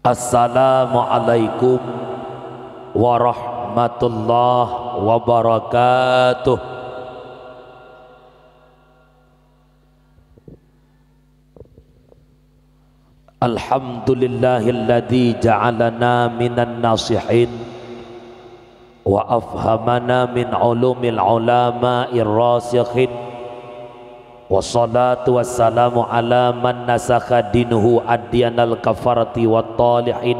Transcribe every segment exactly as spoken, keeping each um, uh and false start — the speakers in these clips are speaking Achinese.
Assalamualaikum warahmatullahi wabarakatuh. Alhamdulillahilladzi ja'alana minan nasihin wa afhamana min ulumil ulama'ir rasikhin. Wassalatu wassalamu ala man nasakha dinhu adyanal kafarati wat talihin,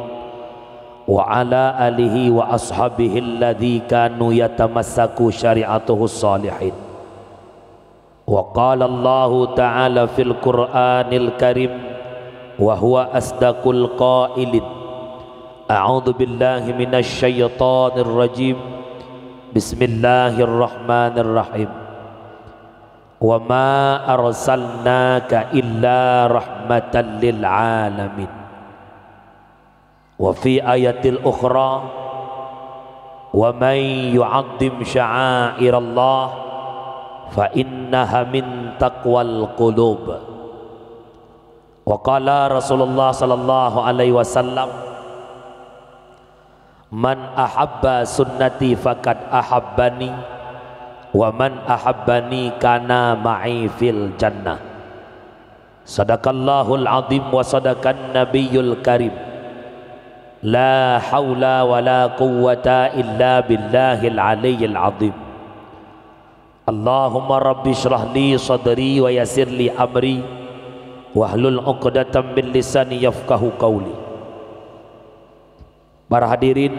wa ala alihi wa ashabihi alladzi kanu yatamassaku syari'atuhus salihin. Wa qala Allahu ta'ala fil Qur'anil Karim, wa huwa asdaqul qailin. A'udzu billahi minasy syaithanir rajim. Bismillahirrahmanirrahim. Wa ma arsalnaka illa rahmatan lil alamin. Wa fi ayatil ukhra, wa man yu'azzim sya'airallah fa innaha min taqwal qulub. Wa qala Rasulullah sallallahu alaihi wasallam, "Man ahabba sunnati faqad ahabbani, wa man ahabbani kana ma'i fil jannah." Sadaqallahul azim wa sadaqan nabiyyul karim. La haula wa la quwwata illa billahil aliyyil azim. Allahumma rabbi shrah li sadri wa yassir li amri, wahlul uqdatam min lisani yafqahu qauli. Para hadirin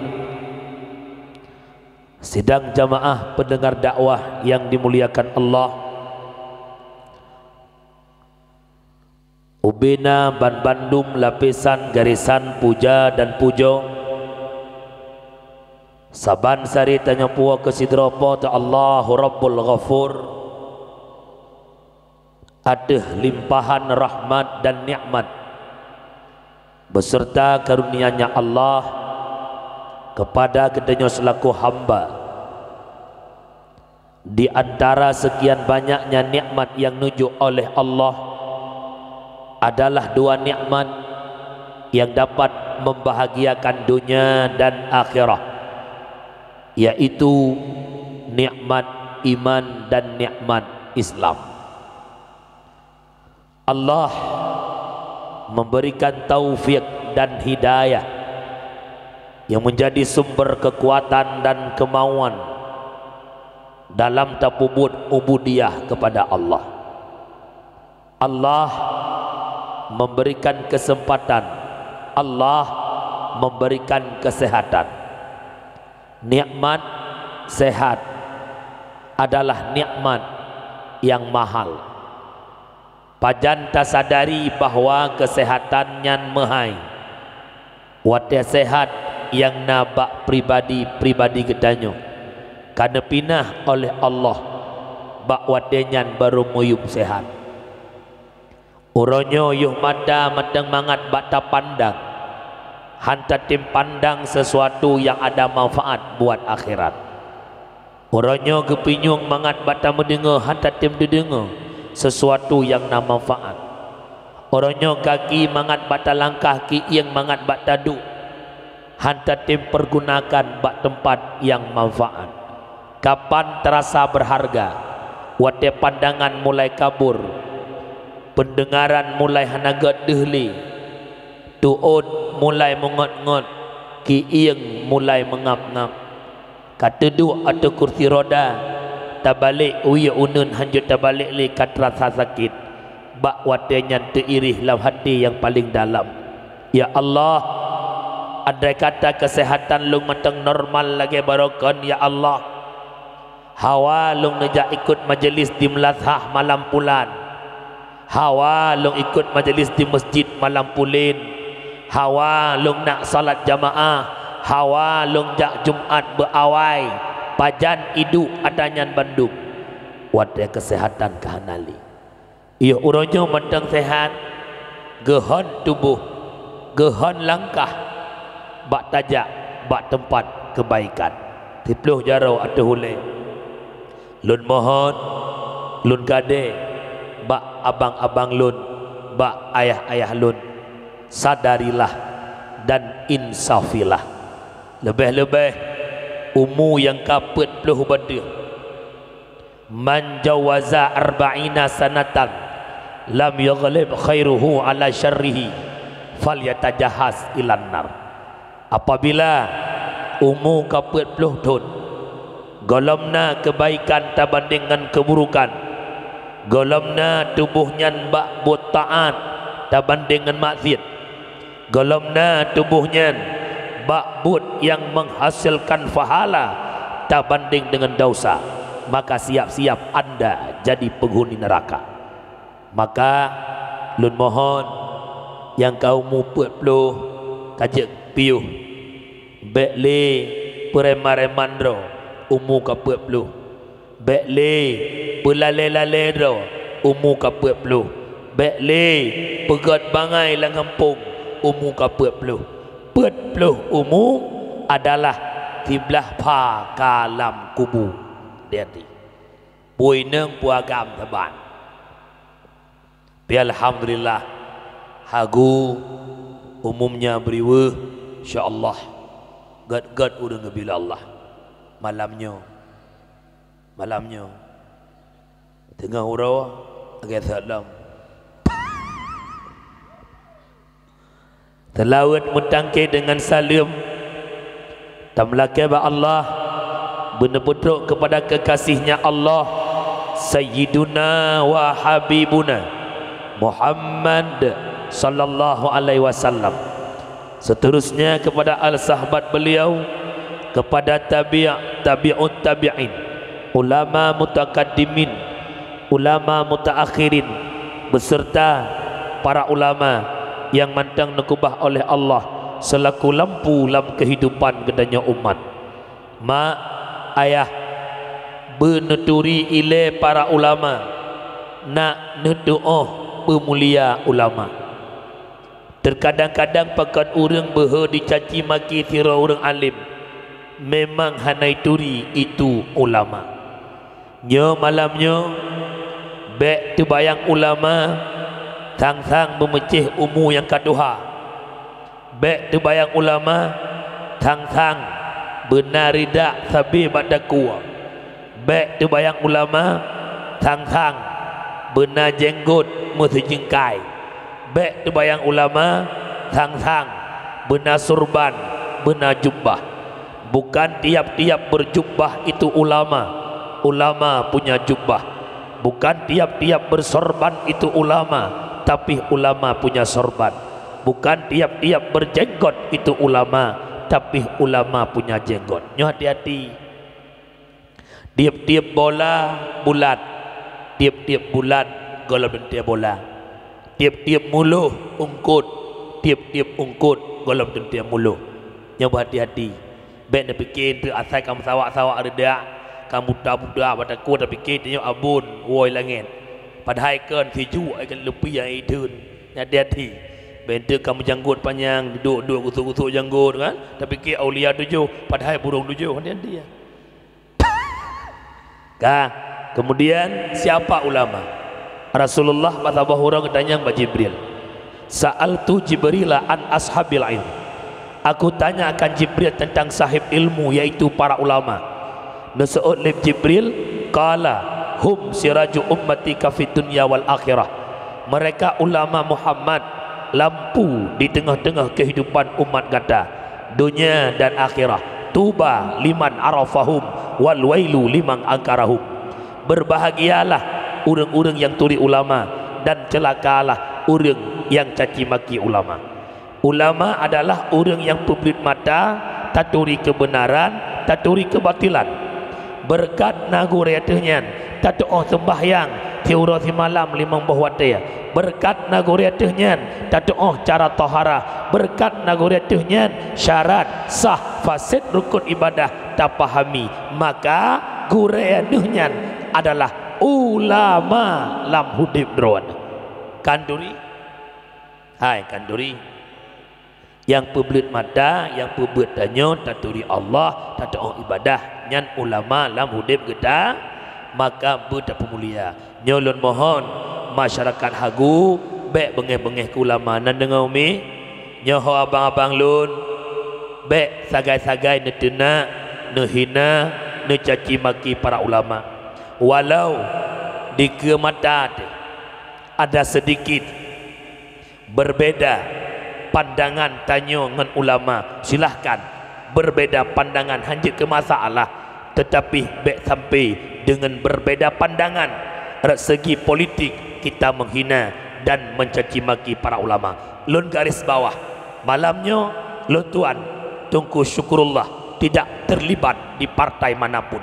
sidang jamaah pendengar dakwah yang dimuliakan Allah, ubena banbandum lapisan garisan puja dan pujoe, saban sari tanyoe puwoe keu sidroe Po teu Allahu Rabbul Ghafur, ateueh limpahan rahmat dan nikmat beserta karunia-Nya Allah kepada geutanyoe selaku hamba. Di antara sekian banyaknya nikmat yang neujok oleh Allah, adalah dua nikmat yang dapat membahagiakan dunia dan akhirat, yaitu nikmat iman dan nikmat Islam. Allah memberikan taufik dan hidayah yang menjadi sumber kekuatan dan kemauan dalam tapeubuet ubudiyah kepada Allah. Allah memberikan kesempatan, Allah memberikan kesehatan. Nikmat sehat adalah nikmat yang mahal. Pajan tasadari bahwa keuseuhatan nyan meuhai? Watée seuhat nyang na bak pribadi-pribadi geutanyoe ka neupinah oleh Allah, bak watée nyan barô meuyuem seuhat. Uroe nyoe yoh mata mantong mangat bak tapandang, hán tatem pandang sesuatu nyang ada manfaat buat akhirat. Uroe nyoe geupinyueng mangat bak tameudeungoe hán tatem teudeungoe sesuatu nyang na manfaat. Uroe nyoe gaki mangat bak talangkah, kiéng mangat bak taduek, hán tatem peugunakan bak teumpat nyang manfaat. Kapan tarasa beurharga? Watée pandangan mulai kabur, peundeungaran mulai hana gét deuh lé, tuôt mulai meungét-ngét, kiéng mulai meungab-ngab. Ka teuduek ateueh kursi roda, tabalek u yue uneuen hán jeuet tabalek lé ka teurasa sakét. Bak watée nyan teuirih lam até nyang paleng dalam, "Ya Allah, andai kata keuseuhatan lôn mantong normal lagée baroe kon, ya Allah! Hawa lôn neujak ikot majelis di meulasah malam pulan. Hawa lôn ikot majelis di meuseujid malam pulen. Hawa lôn na salat jamaah. Hawa lôn jak Jumat beuawai. Pajan iduek ata nyan bandum, watée keuseuhatan ka hana lé." Yoh uroe nyoe mantong seuhat, geuhon tuboh, geuhon langkah bak tajak bak teumpat keubaikan. Siplôh jaroe ateueh ulée. Lôn mohon, lôn gadée bak abang-abang lôn, bak ayah-ayah lôn, sadarilah dan insafilah. Leubeh-leubeh umu nyang ka peuet ploh bateuh. "Man jawaza arba'ina sanatan lam yaghlib khairuhu ala syarrihi falyatajahhaz ilan nar." Apabila umu ka peuet ploh thon, gohlom na keubaikan tabandeng ngon keuburukan, gohlom na tuboh nyan bak buet taát tabandeng ngon maksiet, gohlom na tuboh nyan bak buet nyang menghasilkan pahala tabandeng deungon desya, maka siap-siap anda jadi penghuni neraka. Maka lôn mohon, nyang ka umu peuet ploh ka jeuet piôh, bék lé peureman-reman droe umu ka peuet ploh. Bék lé peulalée-lalée droe umu ka peuet ploh. Bék lé peugét bangai lam gampông umu ka peuet ploh. Peuet ploh umu adalah siblaih pha ka lam kubu. Hati-hati. Peue inong peue agam saban. Pi alhamdulillah, hagu umumnya beriweuh, insya Allah, gét-gét ureuëng geubila Allah. Malam nyoe, malam nyoe, teungoh uroe, agée salam. Seulaweuet meutangke deungon saleuem, tameulakée bak Allah, beuneuputrok keupada keukasih-Nya Allah, Sayyiduna wa Habibuna Muhammad sallallahu alaihi wasallam. Seterusnya kepada al-sahabat beliau, kepada tabi', tabi'ut tabi'in, ulama mutakaddimin, ulama mutaakhirin, beserta para ulama nyang mantong neukeubah oleh Allah selaku lampu lam keuhidupan geutanyoe umat. Mak, ayah, beuneuturi ilée para ulama, nak neutuoh peumulia ulama. Teukadang-kadang pakon ureuëng beuhe jicaci maki sidroe ureuëng além, memang hana jituri itu ulama. Nyoe malam nyoe, bék teubayang ulama sang-sang beumeucéh umu nyang ka tuha. Bék teubayang ulama sang-sang beuna ridak sabe bak takue. Bék teubayang ulama sang-sang beuna jenggot meusijeungkai. Bék teubayang ulama sang-sang beuna surban, beuna jubah. Bukan tiap-tiap berjubah itu ulama, ulama punya jubah. Bukan tiap-tiap bersorban itu ulama, tapi ulama punya sorban. Bukan tiap-tiap berjenggot itu ulama, tapi ulama punya jenggot. Nyoe hati-hati. Tiep-tiep bola bulat, tiep-tiep bulat gohlom teuntée bola. Tiep-tiep muloh ungkot, tiep-tiep ungkot gohlom teuntée muloh. Nyoe beuhati-hati. Bék neupike teuk asai ka meusawak-sawak reudak, ka buta-buta bak takue tapike tanyoe abon woe langét. Padahai kon sijuek ai ka leupie ai theun. Nyan hati-hati. Bék teuk ka meujanggot panyang, duek-duek gusok-gusok janggot kan, tapike aulia tujoh, padahai burông tujoh. Hati-hati. Ka, kemudian siapa ulama? Rasulullah bak saboh uroe geutanyong bak Jibril, "Sa'altu Jibrila an ashabil ilm." Aku tanya akan Jibril tentang sahib ilmu, yaitu para ulama. Neuseuôt lé Jibril, "Qala, hum siraju ummati ka fid dunya wal akhirah." Mereka ulama Muhammad, lampu di teungoh-teungoh keuhidupan umat gata, donya dan akhirah. Tuba liman arafahum, wal wailu liman angkarahum. Berbahagialah ureuëng-ureuëng nyang turi ulama, dan ceulakalah ureuëng nyang caci maki ulama. Ulama adalah ureuëng nyang peubeuet mata, taturi keubeunaran, taturi keubatilan. Beureukat na gurée teuh nyan, tatuoh seumbahyang siuroe simalam limong boh watée. Beureukat na gurée teuh nyan, tatuoh cara toharah. Beureukat na gurée teuh nyan, syarat, sah, faséd rukon ibadah tapahami. Maka gurée teuh nyan adalah ulama lam udeb droeneuh. Kan turi? Hai, kan turi. Nyang peubeuet mata, nyang peubeuet tanyoe, taturi Allah, tatuoh ibadah, nyan ulama lam udeb geuta, maka beutapeumulia. Nyoe lôn mohon, masyarakat Hagu, bék beungéh-beungéh keu ulama. Na deungoe umi? Nyoe ho abang-abang lôn, bék sagai-sagai neuteunak, neuhina, neucaci maki para ulama. Walau dikeue mata teuh ada sedikit berbeda pandangan tanyoe ngon ulama, silahkan. Berbeda pandangan hanjeuet keu masalah, tetapi bék sampai dengan berbeda pandangan rot segi politik kita menghina dan mencaci maki para ulama. Lôn garis bawah, malam nyoe lôn tuan Teungku Syukurullah tidak terlibat di partai manapun.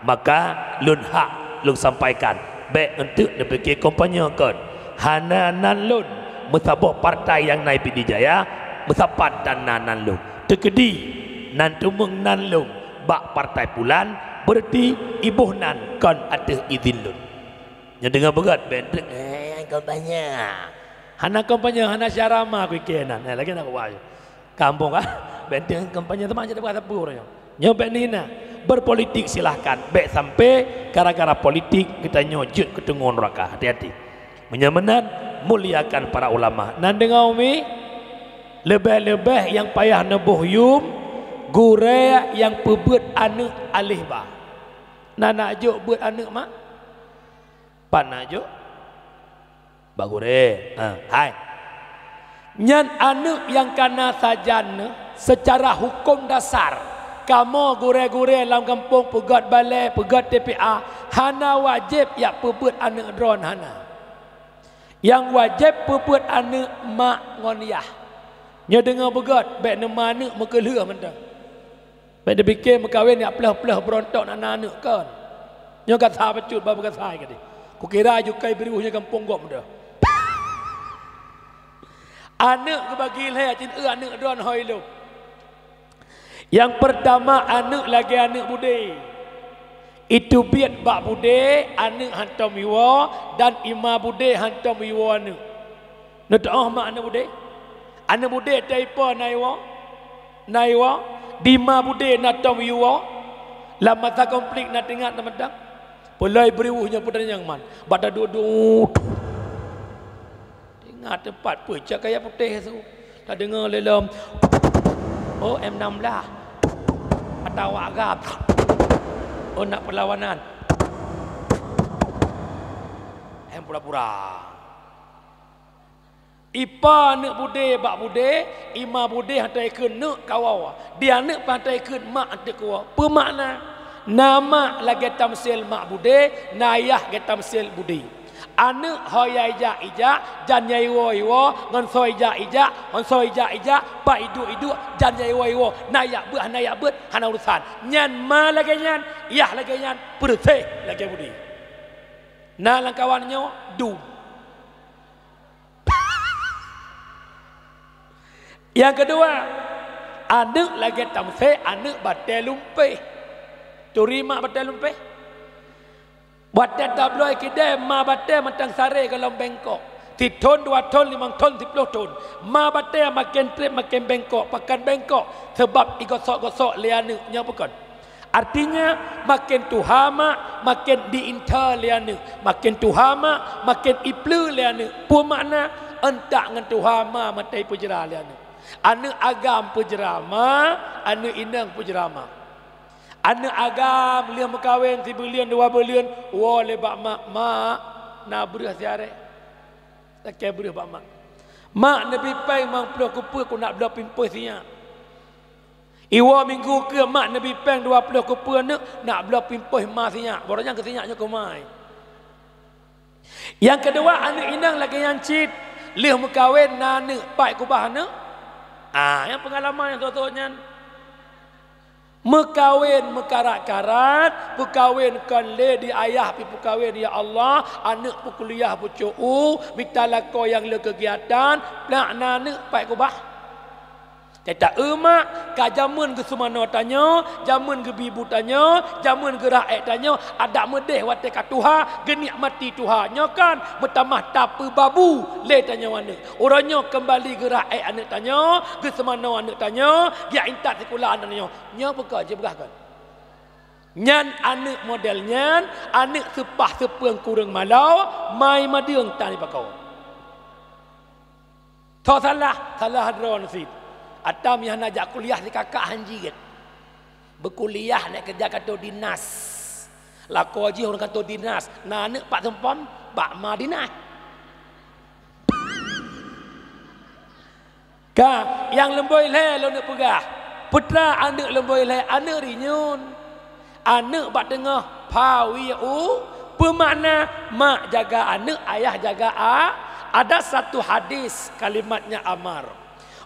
Maka lôn hak lôn sampaikan, bék eunteuk neupike kampanye kon. Hana nan lôn meusaboh partai nyang na i Pidie Jaya, meusapat dan na nan lôn. Teukeudi nan teumeung nan lôn bak partai pulan, beureuti iboh nan kon ateueh idhin lôn. Nyoe deungoe beugét, bék eunteuk, eh, kampanye. Hana kampanye, hana syara ma kuike nan. Eh, lagée na kuwai. Kampung, ah, benteng kampanye teuma jadi bukan sapeue uroe nyoe. Nyoe bék nina. Berpolitik silahkan, bék sampai gara-gara politik geutanyoe jeuet keu teungoh nuraka. Hati-hati. Meunyoe meunan, muliakan para ulama. Nan deungoe umi, leubeh-leubeh nyang payah neuboh yum, gurée nyang peubeuet aneuëk aléh ba. Na neujok beuet aneuëk mak? Pat neujok? Bak gurée. Ha, hai. Nyan aneuëk nyang ka na sajan neuh, seucara huköm dasar, kamoe gurée-gurée lam gampông peugét balée, peugét T P A, hana wajéb jak peubeuet aneuëk droeneuh, hana. Nyang wajéb peubeuet aneuëk mak ngon yah. Nyoe deungoe beugét, bék neuma aneuëk meukeulheueh mantong. Bék neupike meukawen jak pleuh-pleuh beurontok na aneuëk kon. Nyoe gata bacut bak beugasa gadeh. Kukira jukée bri ueh nyoe gampông gob muda. Aneuëk geubagi lhée cit eu aneuëk droen hôi lom. Nyang peurtama aneuëk lagée aneuëk budé. Iteubiet bak budé aneuëk hantom iwoe dan ima budé hantom iwoe aneuëk. Neuteuoh mak aneuëk budé? Aneuëk budé teuipo na iwoe? Na iwoe? Dima budé na tom iwoe? Lam masa konflik na teuingat na mantong? Peulai bri ueh nyoe peudanyang man. Bak taduek-duek. Teuingat teumpat peue cak kaya putéh su. Tadeungoe lé lom. Oh, M enam belas. Atawa agam. Oh, nak perlawanan. M pura-pura. Ipa aneuëk budé bak budé, ima budé hantom ikheun neuk kawoe. Di aneuëk pih hantom ikheun mak hantom kuwoe. Peue makna? Na mak lagée tamsil mak budé, na yah lagée tamsil budé. Aneuëk ho yah ijak-ijak, jan yah iwoe-iwoe, ngon soe ijak-ijak, ngon soe ijak-ijak, pat iduek-iduek, jan yah iwoe-iwoe, na jak beuet hana jak beuet, hana urusan. Nyan ma lagée nyan, yah lagée nyan, peureuséh lagée budé. Na lamkawan nyoe dum. Nyang keudua, aneuëk lagée tamsil aneuëk batée lumpéh. Turi mak batée lumpéh? Watée tabloe keudée ma batée mantong saré gohlom bengkok. Sithon, dua thon, limong thon, siploh thon. Ma batée maken treb maken bengkok, pakon bengkok, sabab igosok-gosok lé aneuëk nyoe pakon. Artinya, maken tuha mak, maken diinta lé aneuëk. Maken tuha mak, maken ipleue lé aneuëk. Peue makna? Euntak ngon tuha ma mantong ipeujra lé aneuëk. Aneuëk agam peujra ma, aneuëk inong peujra ma. Aneuëk agam lheueh meukawen sibeuleuen dua buleuen, woe lé bak mak, "Mak, na breueh siarée." Lakée breueh bak mak. "Mak, neubi péng limong ploh kupeue keu nak bloe pimpôh sinyak." Iwoe minggu keue, "Mak, neubi péng dua ploh kupeue neuk nak bloe pimpôh ma sinyak." Barô nyang keu sinyak nyoe keu mai. Nyang keudua, aneuëk inong lagée nyan cit, lheueh meukawen na aneuëk, pat kubah aneuëk. Ah, nyang peungalaman nyang sot-sot nyan. Meukawen meukarat-karat, peukawen kon lé di ayah pih peukawen, ya Allah, aneuëk peukuliah peucok u, mita lakoe nyang le keugiatan, plak na aneuëk, pat kubah. Teuta eu mak, ka jameun geuseumanoe tanyoe, jameun geubi bu tanyoe, jameun geurah ék tanyoe, adak meudeh watée ka tuha, geunikmati tuha. Nyoe kan meutamah tapeubabu lé tanyoe aneuëk. Uroe nyoe keumbali geurah ék aneuëk tanyoe, geuseumanoe aneuëk tanyoe, geujak intat sikula aneuëk tanyoe. Nyoe bukon jipeugah kon. Nyan aneuëk model nyan, aneuëk seupah seupeueng kureueng malao, mai madeueng tan ipakoe. Tho salah, salah droe neusit. Atam nyang hana jak kuliah si kakak hanjeuet. Beukuliah nak keurija kantor dinas. Lakoe jih ureuëng kantor dinas, na aneuëk Pak Sumpom, Pak Ma dinas. Ka, nyang lumboi lhée lôn neupeugah. Putra aneuëk lumboi lhée, aneuëk rinyun. Aneuëk bak teungoh, phawi u, peumakna mak jaga aneuëk, ayah jaga a. Ada satu hadis, kalimatnya amar.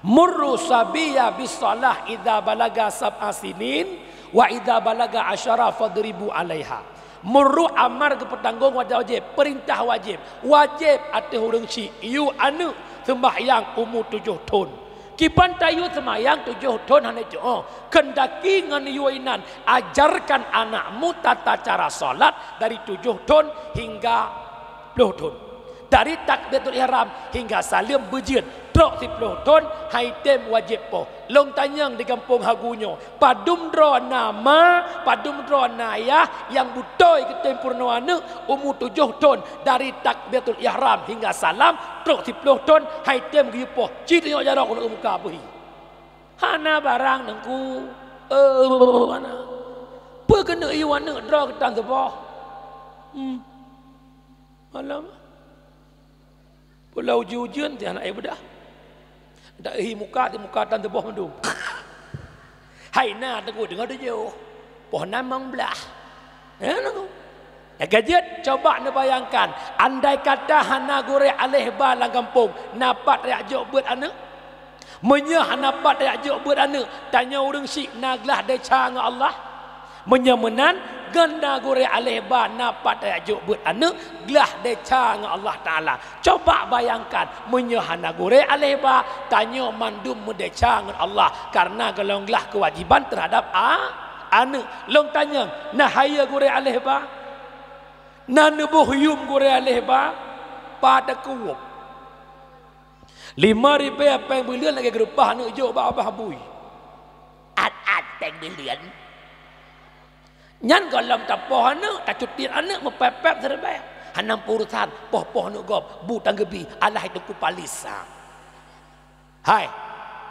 "Muru sabiya bis salah idza balaga sab'a sinin, wa idza balaga asyara fadribu alaiha." Muru amar geupeutanggong wajéb, perintah wajéb. Wajéb ateueh ureuëng syiek yue aneuëk seumbahyang umu tujoh thon. Kiban tayue seumbahyang tujoh thon hana jeuet, keundaki ngon yue inan ajarkan anakmu tata cara salat dari tujoh thon hingga ploh thon. Dari takbiratul ihram hingga saleuem beujeuet trok siploh thon, hai tem wajéb poh. Lôn tanyong di gampông Hagu nyoe, padum droe na ma, padum droe na yah nyang beutôi geutem peurunoe aneuëk umu tujoh thon dari takbiratul ihram hingga salam trok siploh thon, hai tem geuyue poh. Ci tunyok jaroe keuneuk muka beuhi. Hana barang Teungku. Eh, hana. Peue keuneuk yue aneuëk droe geutan seuboh? Hmm. Alam. Pulau ujeuen-ujeuen ti anak ayah beudah. Dak hi muka, ti muka tan teuboh mandum. Hai na Teungku deungoe tujoh. Poh nam limong blah. Ya, Teungku. Ya, ka jeuet, coba neubayangkan, andai kata hana gurée aleh ba lam gampông, na pat jak jok beuet aneuëk? Meunyoe hana pat jak jok beuet aneuëk, tanyoe ureuëng syiek na glah desya ngon Allah. Meunyoe meunan, geuh na gurée aleh ba na pat jak jok beuet aneuëk, glah desya ngon Allah Taala. Coba bayangkan, meunyoe hana gurée aleh ba, tanyoe mandum meudesya ngon Allah, kareuna golom glah keuwajiban teuhadab a-, aneuëk. Lôn tanyong, na hayeue gurée aleh ba? Na neuboh yuem gurée aleh ba? Pat teukueb. Lima ribée péng buleuen lagée geureupah aneuëk jok bak babah bui. At-at péng buleuen. Nyan gohlom tapoh aneuëk, tacutit aneuëk meupép-pép siribée. Hana peurusan, poh-poh aneuëk gob, bu tan geubi, alah Teungku palis sa. Hai,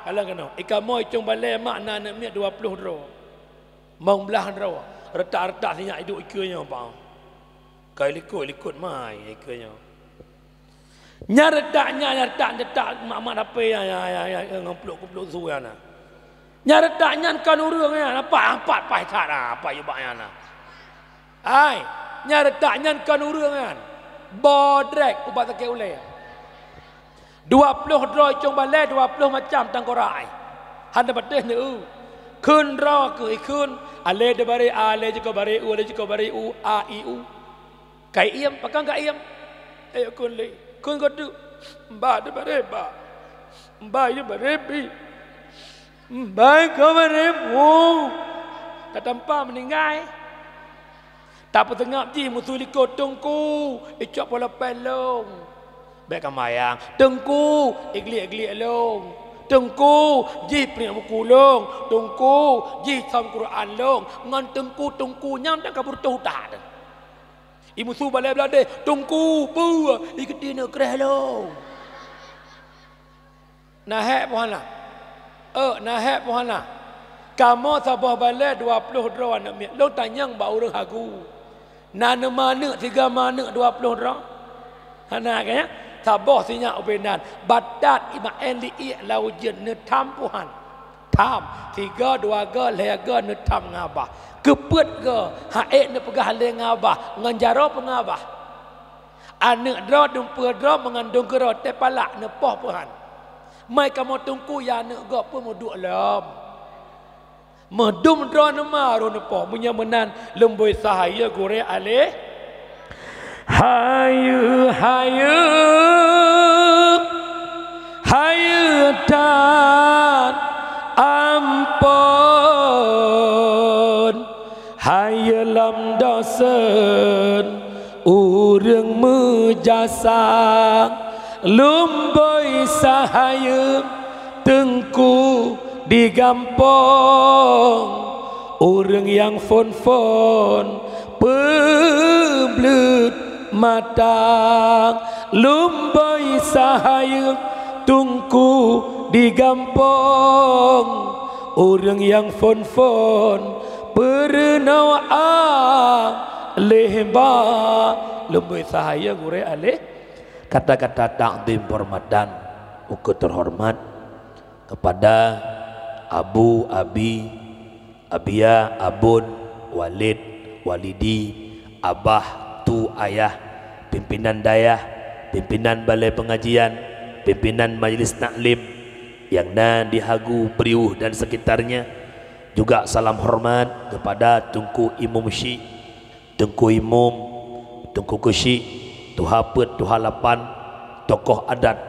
kalon keunoe, i kamoe i Cong Balée mak na aneuëk miet dua ploh droe. Limong blah droe, reutak-reutak sinyak iduek ikeue nyoe, Pak. Kai likot-likot mai ikeue nyoe. Nyan reutak nyan, nyan reutak, reutak mak-mak dapé nyan, nyan, nyan, nyan, ngon pluek-pluek su nyan na. Nyan reutak nyan kon ureuëng nyan, pat, pat paih that na, pat yue bak nyan na. Hai, nyan reutak nyan kon ureuëng nyan. Bodrek ubat sakét ulée. Dua ploh droe i Cong Balée, dua ploh macam tangkorak ai. Hana patéh neu-eu. Kheun droe keuh ikheun, alé deubaré a, alé jikoe baré u, alé jikoe baré u, a, i, u. Kai iem, pakon ka iem? Ayo kheun lé. Kheun godu. Mba deubaré ba. Mba yue baré bi. Mba ikoe baré bu. Tatampa meuninggai. Tapeuteungab jih musoh likot, Teungku, icok polopée lôn. Bék kamayang, Teungku, igliek-gliek lôn. Teungku, jih peurunoe buku lôn. Teungku, jih sawöm Quran lôn. Ngon teungku-teungku nyan dan ka beureutoh that. I musoh balée bladeh, Teungku, peue, i keuti neuk kréh lôn. Na hék poh hana? Ôk, na hék poh hana? Kamoe saboh balée dua ploh droe aneuëk miet. Lôn tanyong bak ureuëng Hagu. Na neuma aneuëk, siga ma aneuëk dua ploh droe? Hana, kan, ya? Saboh sinyak ubé nan. Batat i ma-, en li iek lam ujeuen neutham poh han. Tham, siga, dua ga, lhée ga neutham ngon babah. Keupeuet ga, han ék neupeugah lé ngon babah, ngon jaroe peue ngon babah. Aneuëk droe, dumpeue droe, meungandong keudroe, tée palak neupoh poh han. Mai kamoe teungku ya aneuëk gob peue meuduek lom. Meudum droe neuma roh neupoh, meunyoe meunan lom boi sahayeu gurée aleh. Hayeu, hayeu, hayeu that amphon, hayeu lom dosen ureuëng meujasa, lom boi sahayeu teungku di gampông, ureuëng nyang phon-phon peubleuet mata, lom boi sahayeu Teungku di gampông, ureuëng nyang phon-phon, peurunoe aléh bak. Lumbôi sahaya gurée aléh. Kata-kata takzim penghormatan, ukeue teuhoreumat kepada Abu, Abi, Abia, Abon, Walid, Walidi, Abah, Tu, Ayah, pimpinan dayah, pimpinan balai pengajian, pimpinan majlis taklim nyang na di Hagu, Priuh dan sekitarnya. Juga salam hormat kepada Teungku Imum Syik, Teungku Imum, Teungku Keuchik, Tuha Peuet, Tuha Lapan, tokoh adat,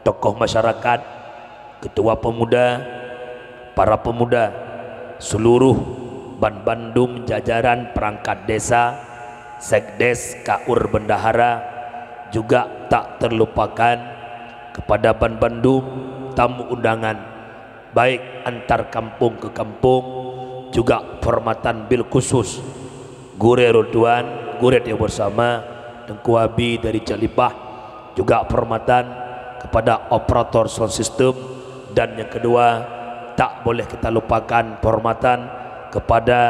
tokoh masyarakat, ketua pemuda, para pemuda, seluruh banbandum jajaran perangkat desa, sekdes, kaur bendahara, juga tak terlupakan kepada banbandum tamu undangan, baik antar kampung ke kampung, juga penghormatan bil khusus gurée ulôn tuan, gurée teuh bersama, Teungku Abi dari Cek Lipah, juga penghormatan kepada operator sound system, dan yang kedua, tak boleh kita lupakan penghormatan kepada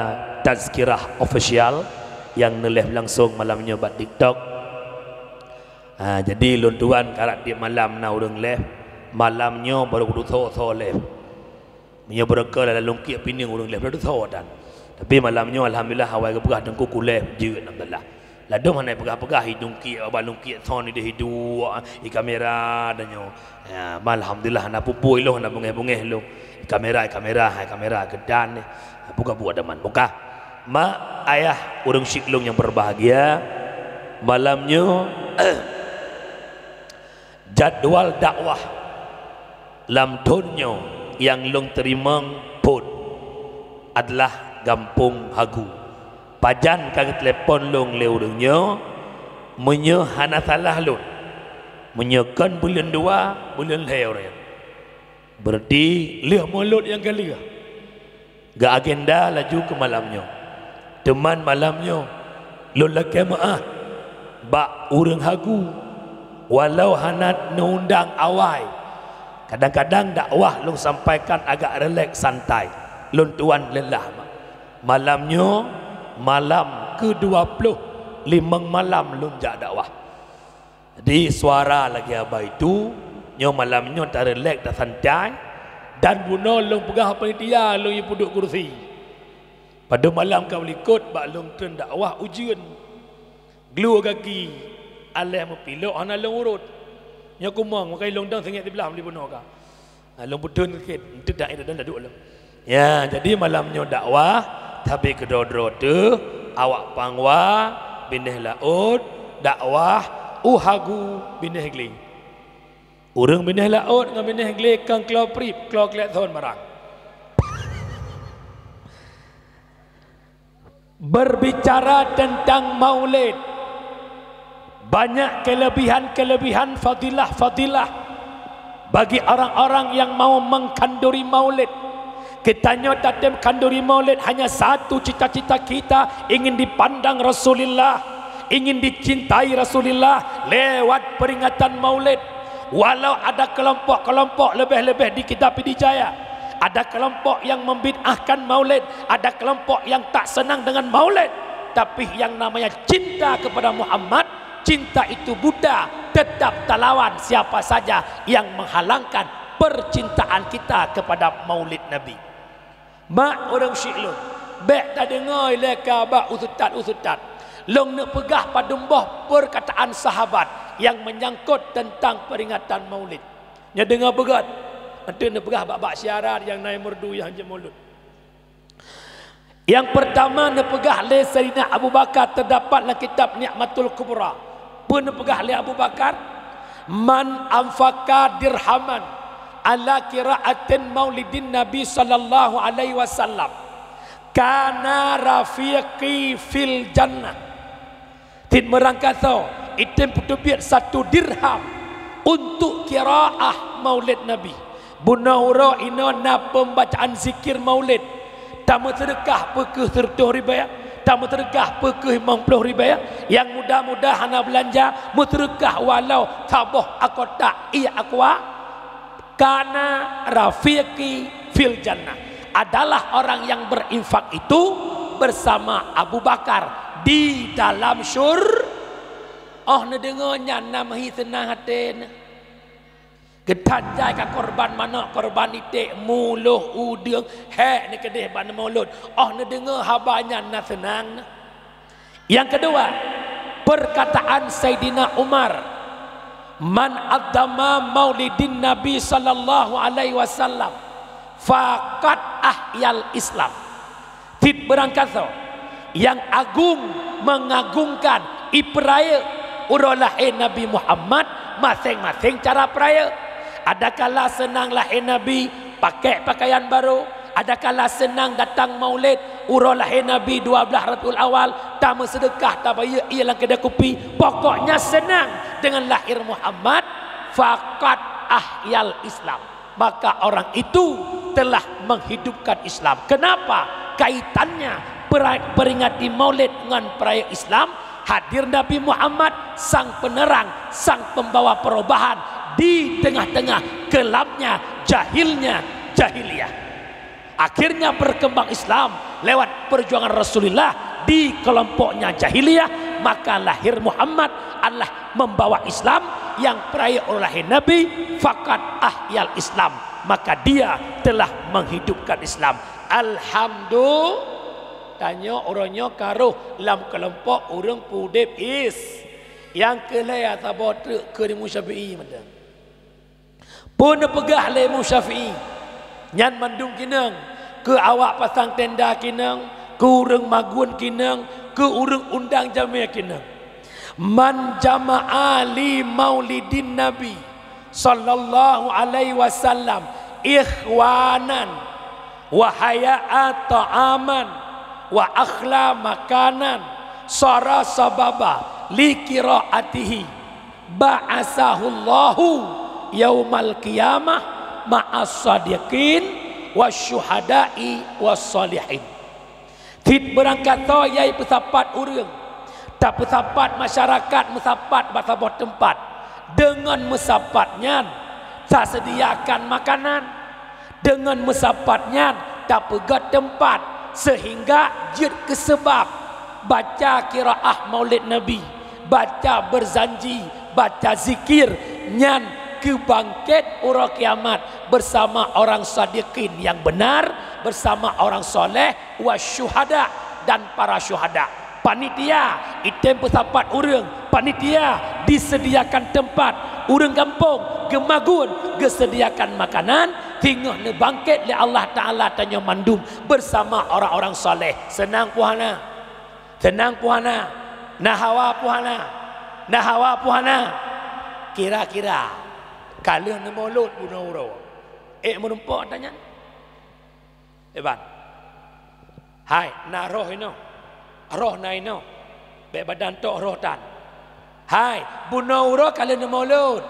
Tazkirah Official yang neuleh langsung malam nyoe bak TikTok. Ha, jadi lôn tuan karap tiep malam na ureuëng live, malam nyoe barô kuduek tho-tho live. Meunyoe beureuka lam lungkiek pineung ureuëng live, barô tho tan. Tapi malam nyoe alhamdulillah awai geupeugah Teungku ku live jeuet alhamdulillah. Ladôm hana peugah-peugah i lungkiek, bak lungkiek tho ni deh i duek, i kamera dan nyoe. Ya, ma alhamdulillah hana pupui lôn, hana beungéh-beungéh lôn. I kamera, i kamera, hai kamera geudan ni. Buka buat daman. Buka. Mak, ayah, ureuëng syik lôn nyang berbahagia, malam nyoe jadwal dakwah lam thon nyoe nyang lôn teurimong phon adalah Gampông Hagu. Pajan ka geutelepon lôn lé ureuëng nyoe, meunyoe hana salah lôn, meunyoe kon buleuen dua, buleuen lhée uroe nyan. Berarti lheueh Maulud nyang ka lheueh. Geuagenda laju keu malam nyoe. Teuma malam nyoe, lôn lakée meuáh bak ureuëng Hagu, walau hana neuundang awai. Kadang-kadang dakwah lôn sampaikan agak rileks, santai. Lôn tuan lelah mak. Malam nyoe, malam keudua ploh limong malam lôn jak dakwah. Jadi, suara lagée haba itu, nyoe malam nyoe tarilek, tasantai, dan bunoe lôn peugah panitia lôn jipeuduek kursi. Padub malam ka meulikot bak lôn treun dakwah ujeuen. Glue gaki, aléh meupilok hana lôn urot. Nyoe kumong, meukai lôn dong singoh siblah di bunoe ka. Ha, lôn peutheun sakét, eunteuk dak, eh, dak, dak duek lom. Ya, jadi malam nyoe dakwah, tapi keudroe-droe teuh, awak Pangwa, Binéh Laôt, dakwah, u Hagu, Binéh Glé. Ureuëng Binéh Laôt ngon Binéh Glé kon kloe prib, kloe klek thon barang. Berbicara tentang Maulid, banyak kelebihan-kelebihan, fadilah-fadilah bagi orang-orang yang mau mengkhanduri Maulid. Kita nyoe tatem khanduri Maulid hanya satu cita-cita kita, ingin dipandang Rasulullah, ingin dicintai Rasulullah lewat peringatan Maulid. Walau ada kelompok-kelompok, lebih-lebih di kita Pidie Jaya, ada kelompok yang membid'ahkan Maulid, ada kelompok yang tak senang dengan Maulid, tapi yang namanya cinta kepada Muhammad, cinta itu buta, tetap talawan siapa saja yang menghalangkan percintaan kita kepada Maulid Nabi. Mak, ureuëng syik lôn, bék tadeungoe lé ka bak useutat-useutat. Lôn neuk peugah padum boh perkataan sahabat nyang menyangkot tentang peringatan Maulid. Nyoe deungoe beugét, eunteuk neuk peugah bak-bak syiarat nyang na merdu nyang jeuet Maulud. Nyang peurtama neupeugah lé Saidina Abu Bakar, teudapat lam kitab Ni'matul Kubra. Peue neupeugah lé Abu Bakar? "Man anfaqa dirhaman ala qiraatin maulidin Nabi sallallahu alaihi wasallam, kana rafiqi fil jannah." Cit meurangkasoe, item peuteubiet satu dirham untuk qiraah Maulid Nabi. Bunoe uroe inoe na pembacaan zikir Maulid. Tameuseudeukah peu kheueh sireutoh ribée, tameuseudeukah peu kheueh limong ploh ribée, nyang muda-muda hana beulanja, meuseudeukah walau saboh kotak ié aqua, Kana rafiqi fil jannah, adalah orang yang berinfak itu bersama Abu Bakar di dalam syur-, oh, neudeungoe nyan na meuhi seunang até neuh. Geutanjai ka korban manok, korban iték, muloh, udeueng, hék neukeudeh bak neumaulud. Oh, neudeungoe haba nyan na seunang neuh. Yang kedua, perkataan Saidina Umar, "Man addama maulidin Nabi sallallahu alaihi wasallam, faqad ahyal Islam." Cit beurangkasoe nyang agung mengagungkan ipeurayeuk uroe lahé Nabi Muhammad, maséng-maséng cara peurayeuk. Adakala seunang lahé Nabi, pakék pakaian barô, adakala seunang datang maulid uroe lahé Nabi dua blaih Rabiul Awal, tameuseudeukah, tabayeue ié lam keudè kupi, pokoknya seunang deungon lahé Muhammad, faqad ahyal Islam, maka orang itu telah menghidupkan Islam. Kenapa? Kaitannya pera-, peringati maulid ngon peurayeuk Islam, hadir Nabi Muhammad, sang penerang, sang pembawa perubahan di tengah-tengah kelamnya, jahilnya jahiliyah. Akhirnya berkembang Islam lewat perjuangan Rasulullah di kelompoknya jahiliyah, maka lahir Muhammad adalah membawa Islam nyang peurayeuk uroe lahé Nabi, faqad ahyal Islam, maka dia telah menghidupkan Islam. Alhamdulillah, tanyoe uroe nyoe ka rhoh lam keulompok ureuëng peudeb is. Nyang keu lhée saboh treuk keu Imam Syafi'i mantong. Peue neupeugah lé Imam Syafi'i? Nyan mandum keunong, keu awak pasang tenda keunong, keu ureuëng magun keunong, keu ureuëng undang jamé keunong. "Man jama'a li maulidin Nabi sallallahu alaihi wasallam ikhwanan wa haya'a ta'aman wa akhla makanan, sara sababa li qiraatihi, ba'asahullahu yaumal qiyamah ma'as sadiqin wasyuhada'i wassalihin." Cit beurangkasoe nyang peusapat ureuëng, tapeusapat masyarakat meusapat bak saboh teumpat. Deungon meusapat nyan, taseudiakan makanan. Deungon meusapat nyan, tapeugét teumpat, seuhingga jeuet keu seubab baca qiraah Maulid Nabi, baca beurzanji, baca zikir, nyan keu bangkét uroe kiamat beusama orang sadiqin nyang beunar, beusama orang soleh, wasyuhada, dan para syuhada. Panitia, item peusapat ureuëng, panitia disediakan teumpat, ureuëng gampông geumagun geusediakan makanan, singoh neubangkét lé Allah Taala tanyoe mandum beusama orang-orang saleh. Seunang peue hana? Seunang peue hana? Na hawa peue hana? Na hawa peue hana? Kira-kira ka lheueh neumulot bunoe uroe, ék meurumpok tanyan? Iban. Hai, na roh inoe. Roh na inoe. Bék badan tok roh tan. Hai, bunoe uroe ka lheueh neumulot.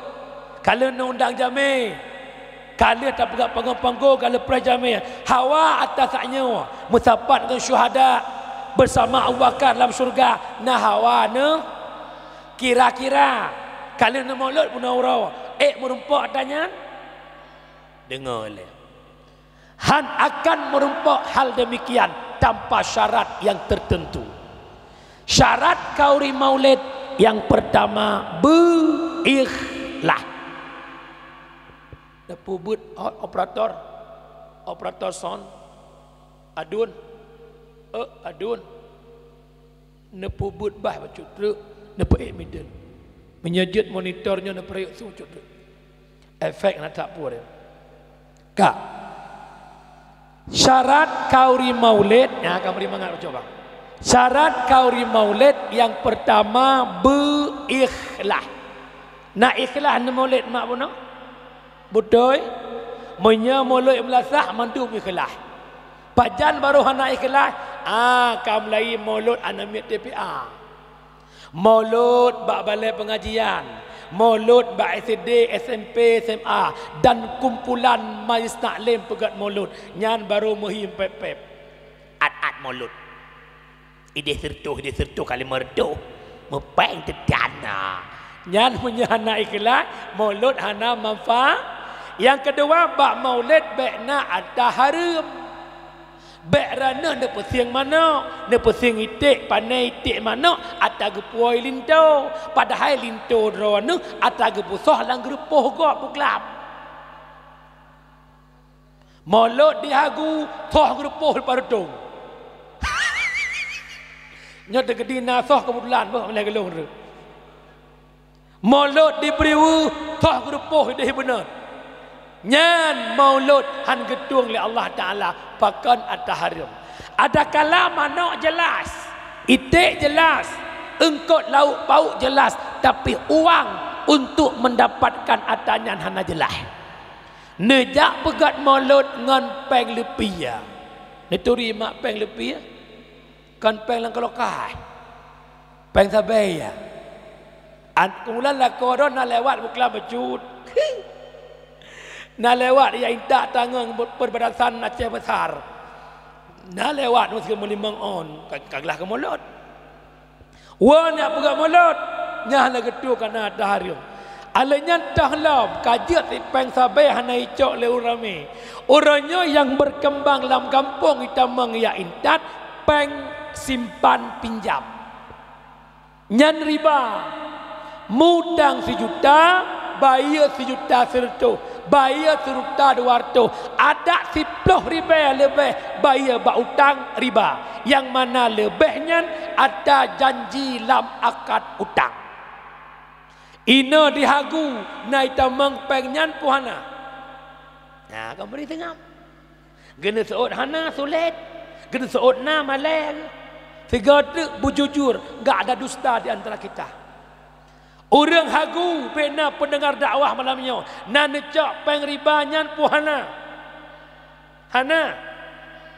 Ka lheueh neuundang jamé. Ka lheueh tapeugah panggong-panggong, ka lheueh preh jamé. Hawa ata sak nyoe meusapat ngon syuhada beusama Abu Bakar lam syeuruga. Na hawa neuh. Kira-kira ka lheueh neumulot bunoe uroe, ék meurumpok ata nyan? Deungoe lé. Han akan meurumpok hal demikian tanpa syarat yang tertentu. Syarat khauri maulid yang pertama, beu ikhlas. Neupeubuet o-, operator, operator sound, adun, eh, adun. Neupeubuet bah bacut treuk, neupeuék mideuen. Meunyoe jeuet monitor nyoe neupeurayek su bacut treuk. Efek na that pue. Ka. Syarat khauri maulid, nyan ka bri mangat bacut bang. Syarat khauri maulid nyang peurtama beu ikhlas. Na ikhlas neumulid mak bunoe? Beutôi? Meunyoe mulod meulasah mandum ikhlas. Pajan barô hana ikhlas? Ah, ka mulai mulod aneuk miet T P A. Mulod bak balai pengajian, mulod bak S D, S M P, S M A, dan kumpulan majlis taklim peugét mulod, nyan barô meuhi pép-pép. At-at mulod. Idéh sireutoh, idéh sireutoh kali meureutôh, meupéng teutan na. Nyan meunyoe hana ikhlas, mulod hana manfa-, Nyang keudua, bak maulid bék na ata hareuem. Bék droeneuh neupeusieng manök, neupeusieng iték, pané iték manök, ata geupuwoe linto. Padahai linto droeneuh ata geupeusoh lam geureupoh gob buklam. Molot dihagu, soh geureupoh dipareutong. Nyoe teukeudi na soh keubeutulan boh lé geulong tu. Molot dibri weueh, soh geureupoh ideh beunat. Nyan molot han geutueng lé Allah Taala pakon ata hareuem. Adakala manök jeulaih, iték jeulaih, eungkot lauk pauk jeulaih, tapi uang untuk mendapatkan ata nyan hana jeulaih. Neujak peugét molot ngon péng leupie. Neuturi mak péng leupie? Kon péng lam keulokai. Péng sabe ya. An-, keumulan lakoe droe na lewat buklam bacut. Na lewat ya intat tangon perbatasan Aceh Besar. Na lewat meuseuti meulimong on, ka, ka glah keu molot. Wan nyang peugah molot, nyan lagée tu kana tahareuem. Aleuh nyan toh lom, ka jeuet si péng sabe hana icok lé ureuëng ramé. Uroe nyoe nyang berkembang lam gampông itamong ya intat, péng simpan pinjam. Nyan riba. Mutang sijuta, bayeue sijuta sireutôh, bayeue sijuta dua reutôh, adak siploh ribée leubeh bayeue bak utang riba, nyang mana leubeh nyan ata janji lam akad utang. Inoe dihagu na itamong péng nyan peue hana? Na ka meuri seungab. Geuneuseuôt hana sulet, geuneuseuôt na malée. Sigoe teuk beujujur, gak ada dusta di antara kita. Ureuëng hagu bék na pendengar dakwah malam nyoe, na neucok péng riba nyan peue hana? Hana?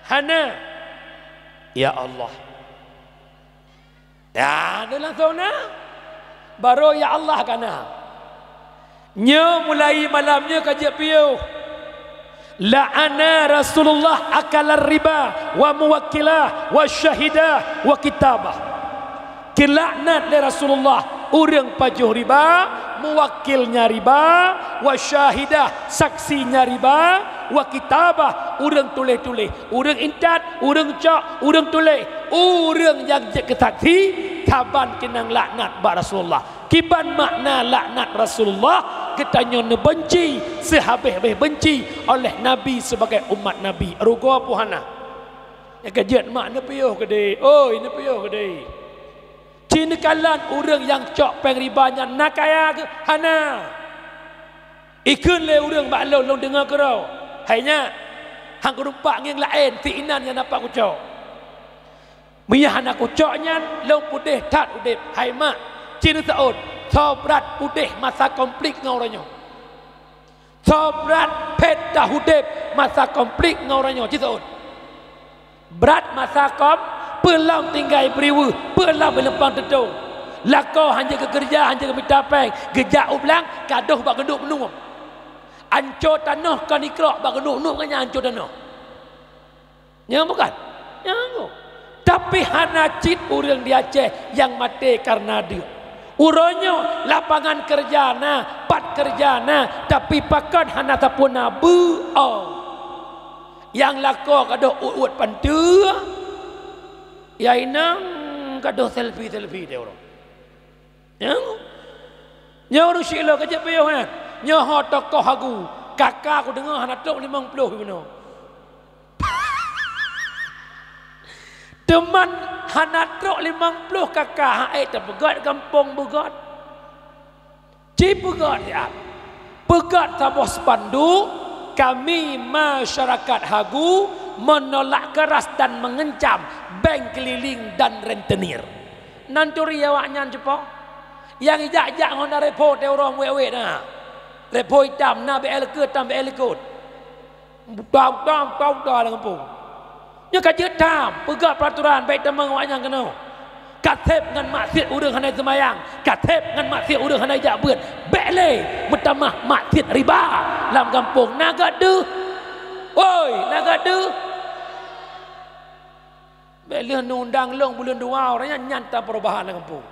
Hana? Ya Allah. Ya, dia langsung na. Baru ya Allah kana. Nyoe mulai malam nyoe ka jeuet piôh. La'ana Rasulullah akalar riba wa muwakkilah wa syahidah wa kitabah. Keulaknat lé Rasulullah ureuëng pajoh riba, muwakilnya riba, wa syahidah, saksinya riba, wa kitabah, ureuëng tuléh-tuléh. Ureuëng intat, ureuëng cok, ureuëng tuléh, ureuëng nyang jeuet keu saksi, saban keunong laknat bak Rasulullah. Kiban makna laknat Rasulullah, geutanyoe neubenci seuhabéh-habéh benci oleh Nabi sibagai umat Nabi. Rugoe peue hana? Nyang ka jeuet mak neupiôh keudeh, oi neupiôh keudeh. Ci neukalon ureuëng nyang cok péng riba nyan na kaya geuh? Hana. Ikheun lé ureuëng bak lôn, lôn deungoe keudroe, "Hai nyak, han kurumpak ngieng laén si inan nyang dapat kucok. Meunyo hana kucok nyan, lôn peudeh that udeb." Hai mak, ci neuseuôt, soe brat peudeh masa konflik ngon uroe nyoe? Soe brat phét that udeb masa konflik ngon uroe nyoe? Ci seuôt. Brat masa kön, peue lom tinggai bri weueh, peue lom leupang teutông. Lakoe hanjeuet geukeureuja, hanjeuet geumita péng, geujak u blang, ka dôh bak geuduek meunuem. Anco tanoh kon ikrok bak geuduek meunuem ngon nyan anco tanoh. Nyan bukan? Nyan. Tapi hana cit ureuëng di Aceh nyang maté kareuna deuk. Uroe nyoe lapangan keureuja na, pat keureuja na, tapi pakon hana sapeue na beu-o. Nyang lakoe ka dôh uet-uet panteue, nyang inong ka dôh selfie-selfie di uroe. Nyoe, nyoe ureuëng Siloh ka jeuet piôh nyan. Nyoe ho tokoh hagu, kaka kudeungoe hana trok limong ploh bunoe. Teuma hana trok limong ploh kaka, han ék tapeugét gampông beugét. Ci peugét siat, peugét saboh spanduk, "Kami masyarakat Hagu menolak keras dan mengencam bank keliling dan rentenir." Nan turi awaknyan cupo. Nyang ijak-jak ngon na repo teuroe wék-wék na. Repo itam na, B L K tam B L K. Buta-buta, buta-buta lam gampông. Nyoe ka jeuet tham, peugah peuraturan, bék tamong awaknyan keunoe. Ka seb ngon maksiet ureuëng hana seumayang, ka seb ngon maksiet ureuëng hana jak beuet. Bék lé meutamah maksiet riba lam gampông. Na gét deuh? Woi, na gét deuh? Bék lheueh neundang lôn buleuen dua uroe nyan, nyan tan peurubahan lam gampông.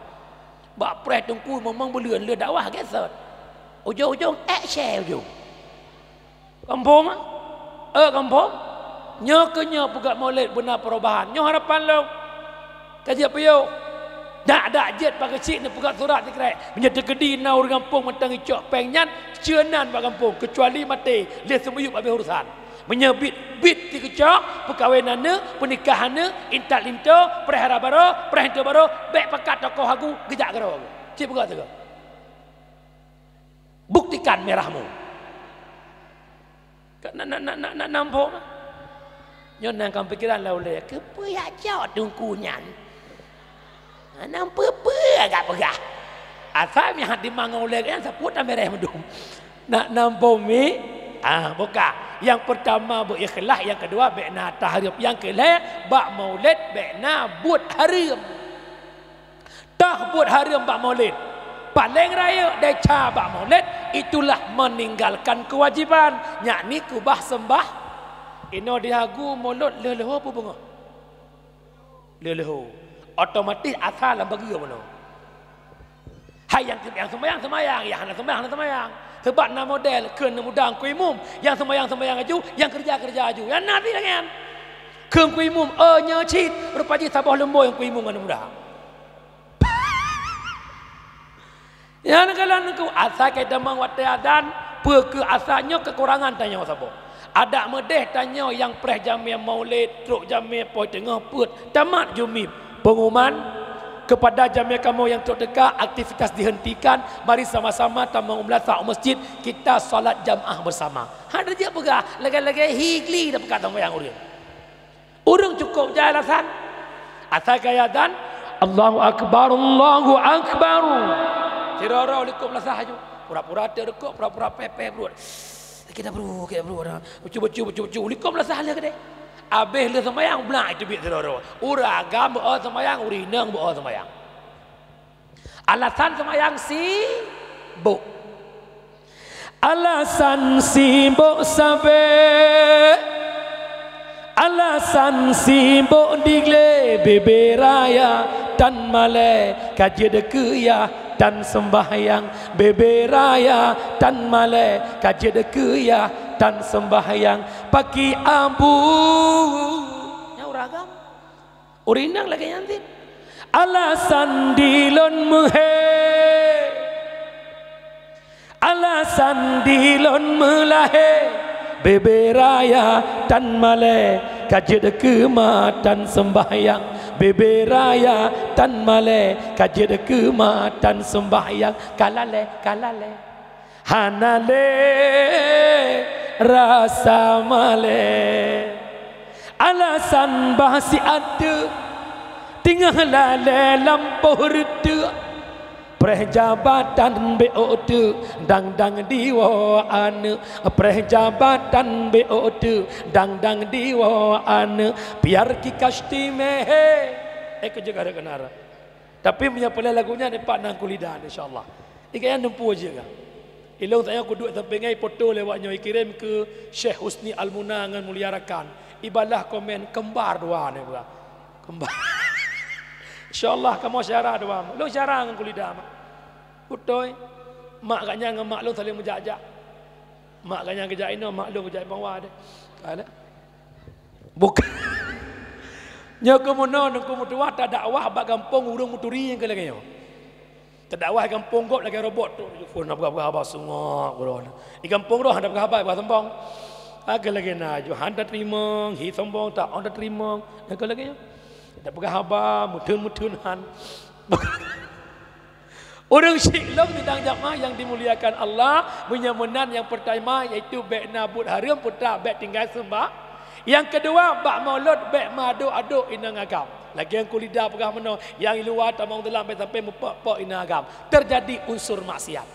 Bak preh teungku mumang buleuen lheueh dakwah gét sot. Ujong-ujong ék syeh ujong. Gampông, eh, gampông. Nyoe keuh nyoe peugah Maulid beuna perubahan. Nyoe harapan lôn. Ka jeuet piôh. Dak-dak jeuet pakai cit neupeugah surat sikrek. Meunyoe teukeudi na ureuëng gampông mantong icok péng nyan, ceunan bak gampông, keucuali maté, lheueh seumiyueb habéh urusan. Meunyoe bit, bit tikeucok, peukawen aneuk, peunikah aneuk, intat linto, preh hara baroe, preh linto baroe, bék pakat tokoh agu, geujak keudroe. Cit peugah sigoe. Buktikan merahmu. Ka na, na, na, na, na, nampok na. Nyoe na lam pikeran lôn lé, keupeue jak cok teungku nyan? Hana peue-peue agak peugah. Asai meuhati mangat ulée nyan sapeue tamireh meudum. Nak nampok mi? Ah, buka. Nyang peurtama beu ikhlas, nyang keudua bék na tahareuem, nyang keulhée bak Maulid bék na buet hareuem. Tah buet hareuem bak Maulid. Paleng rayeuk desya bak Maulid, itulah meninggalkan kewajiban, yakni keubah seumbah. Inoe diagu mulod leuh-leuho peubeungoh. Leuh-leuho. Otomatis asa lam bageue bunoe. Hai nyang, nyang seumayang, seumayang, nyang hana seumayang, hana seumayang. Sabab na model kheun muda Teungku Imum, nyang seumayang, seumayang aju, nyang keureuja, keureuja aju. Nyang na pih lagée nyan. Kheun Teungku Imum, "Oh, nyoe cit, rupa jih saboh leumbôi Teungku Imum ngon muda." Nyan kalon Teungku, asai ka tamong watée azan, peu kheueh asa nyoe keukurangan tanyoe saboh. Adak meudeh tanyoe nyang preh jamé Maulid, trok jamé poh teungoh peuet, tamat jumib. Pengumuman kepada jamé kamoe nyang trok teuka, aktivitas dihentikan, mari sama-sama tamong u meulasah u masjid, kita salat jamaah bersama. Hana jeuet peugah, lagée-lagée hi gli dah peugah tamong nyang ureuëng. Ureuëng cukôp jai alasan. Asai ka azan, "Allahu Akbar, Allahu Akbar." Sidroe-droe likot meulasah aju. Pura-pura teurukok, pura-pura peh-peh pruet. Kita bru, kita bru, ada. Bacu, bacu, bacu, bacu. Likot meulasah lé keudeh. Abéh lé seumayang, blah, itu biet sidroe-droe. Ureuëng agam beu seumayang, ureuëng inong beu seumayang. Alasan seumayang sibok. Alasan sibok sabe, alasan sibok digle, bebe raya tan malée ka jeuet keu yah tan seumbahyang, bebe raya tan malée ka jeuet keu yah tan seumbahyang, paki abu. Nyan ureuëng agam. Ureuëng inong lagée nyan cit. Alasan dilôn meuhé. Alasan dilôn meulahé. Bebe raya tan malée ka jeuet keu ma tan seumbahyang. Bebe raya tan malée ka jeuet keu ma tan seumbahyang. Ka lalée, ka lalée. Hana lé rasa malée. Alasan bah siat teuk, teungoh lalée lampôh reuteuek. Preh jabatan bék ôk teuk, dang-dang diwoe aneuk. Preh jabatan bék ôk teuk, dang-dang diwoe aneuk. Biar ki kasti meh. Eh, keu jaga keunara. Tapi meunyoe peureulée lagu nyan, pat nang kulidan, insya Allah. Ikan nyan dumpeue jeuet ka. Ilong saya kuduek sampai ngai foto lewat nyoe ikirém keu Syekh Husni Almuna ngon Mulia Rakan. Ibalah komen kembar dua ni pula. Kembar. Insya Allah kamoe syara dua. Long syara ngon kulidan, mak. Beutôi. Mak gak nyan ngon mak long saling meujak-jak. Mak gak nyan geujak inoe, mak long geujak bawah deh. Ka na? Bukan. Nyoe keuh meunoe Teungku meutuwah tadakwah bak gampông ureuëng meuturi nyang keu lagée nyoe. Tadakwah gampông gob lagée robot tu, phon na peugah-peugah haba seungok uroe. Di gampông roh hana peugah haba, peugah sombong. Agak lagée na aju hana teurimong, hi sombong tak hana teurimong. Nyang keu lagée nyoe. Tak peugah haba, meutheun-meutheun han. Ureuëng syiek lom sidang jamaah nyang dimuliakan Allah, meunyoe meunan nyang peurtama yaitu bék na buet hareuem, peue ta bék tinggai seumbah. Nyang keudua, bak mulod bék meuadok-adok inong agam. Lagée Teungku Lida peugah meunoe, nyang di luwa tamong dalam bék sampai meupok-pok inong agam. Teujadi unsur maksiat.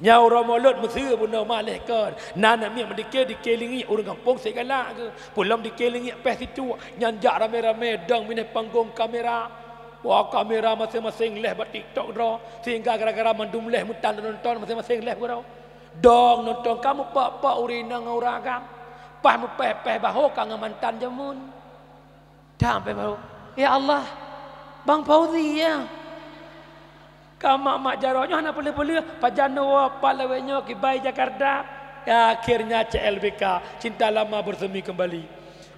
Nyan uroe mulod meuseu bunoe maleh kon. Na aneuk miet meudike dikelilingi ureuëng gampông sigalak geuh. Peulom dikelilingi péh situek, nyan jak ramé-ramé dong binéh panggong kamera. Wah, kamera maséng-maséng leh bak TikTok droe, sehingga gara-gara mandum leh meutan nonton maséng-maséng leh keudroe. Dong nonton ka meupok-pok ureuëng inong ngon ureuëng agam. Paih meupéh-péh bahô ka ngon mantan jameun. Dang pih baru, "Ya Allah, Bang Fauzi ya." Ka mak-mak jaroe nyoe hana peuleueh-peuleueh, pajan neuwoe pat lawét nyoe kibai Jakarta. Akhirnya C L B K, cinta lama bersemi kembali.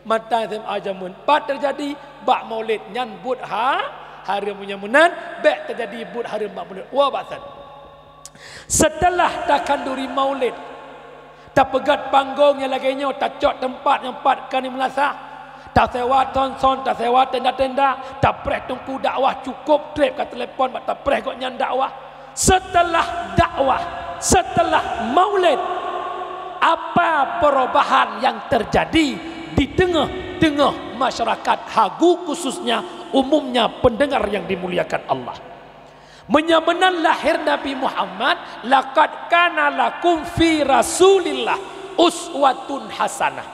Matan S M A jameun, pat teujadi bak Maulid nyan buet ha-, hareuem, nyang meunan bék teujadi buet hareuem bak Maulid. Woe bak san. Seuteulah takhanduri Maulid, tapeugét panggong nyang lagée nyoe, tacok teumpat nyang pat keu aneuk meulasah, tasewa thon-thon, tasewa tenda-tenda, tapreh teungku dakwah, cukôp treb ka teulepon bak tapreh gobnyan dakwah. Seuteulah dakwah, seuteulah Maulid, apa perubahan nyang teujadi di teungoh-teungoh masyarakat Hagu, khususnya umumnya pendengar yang dimuliakan Allah? Meunyoe meunan lahé Nabi Muhammad, "Laqad kana lakum fi Rasulillah uswatun hasanah."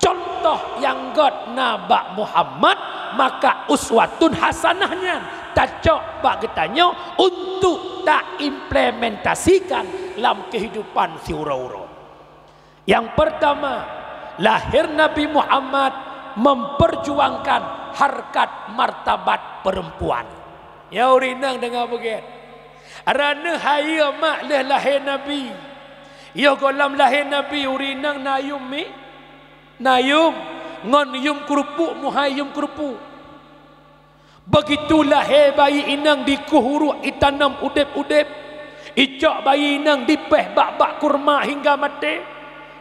Cuntoh nyang gét na bak Muhammad, maka uswatun hasanah nyan tacok bak geutanyoe untuk taimplementasikan lam keuhidupan siuroe-uroe. Nyang peurtama, lahé Nabi Muhammad memperjuangkan harkat martabat perempuan. Ya, ureuëng inong deungoe beugét. Raneuk hayeue mak lheueh lahé Nabi. Yoh gohlom lahé Nabi, ureuëng inong na yum mi? Na yum, ngon yum keurupuk, meuhai yum keurupuk. Beugitu lahé bayi inong dikueh uruek, itanom udeb-udeb, icok bayi inong dipéh bak-bak kurma hingga maté.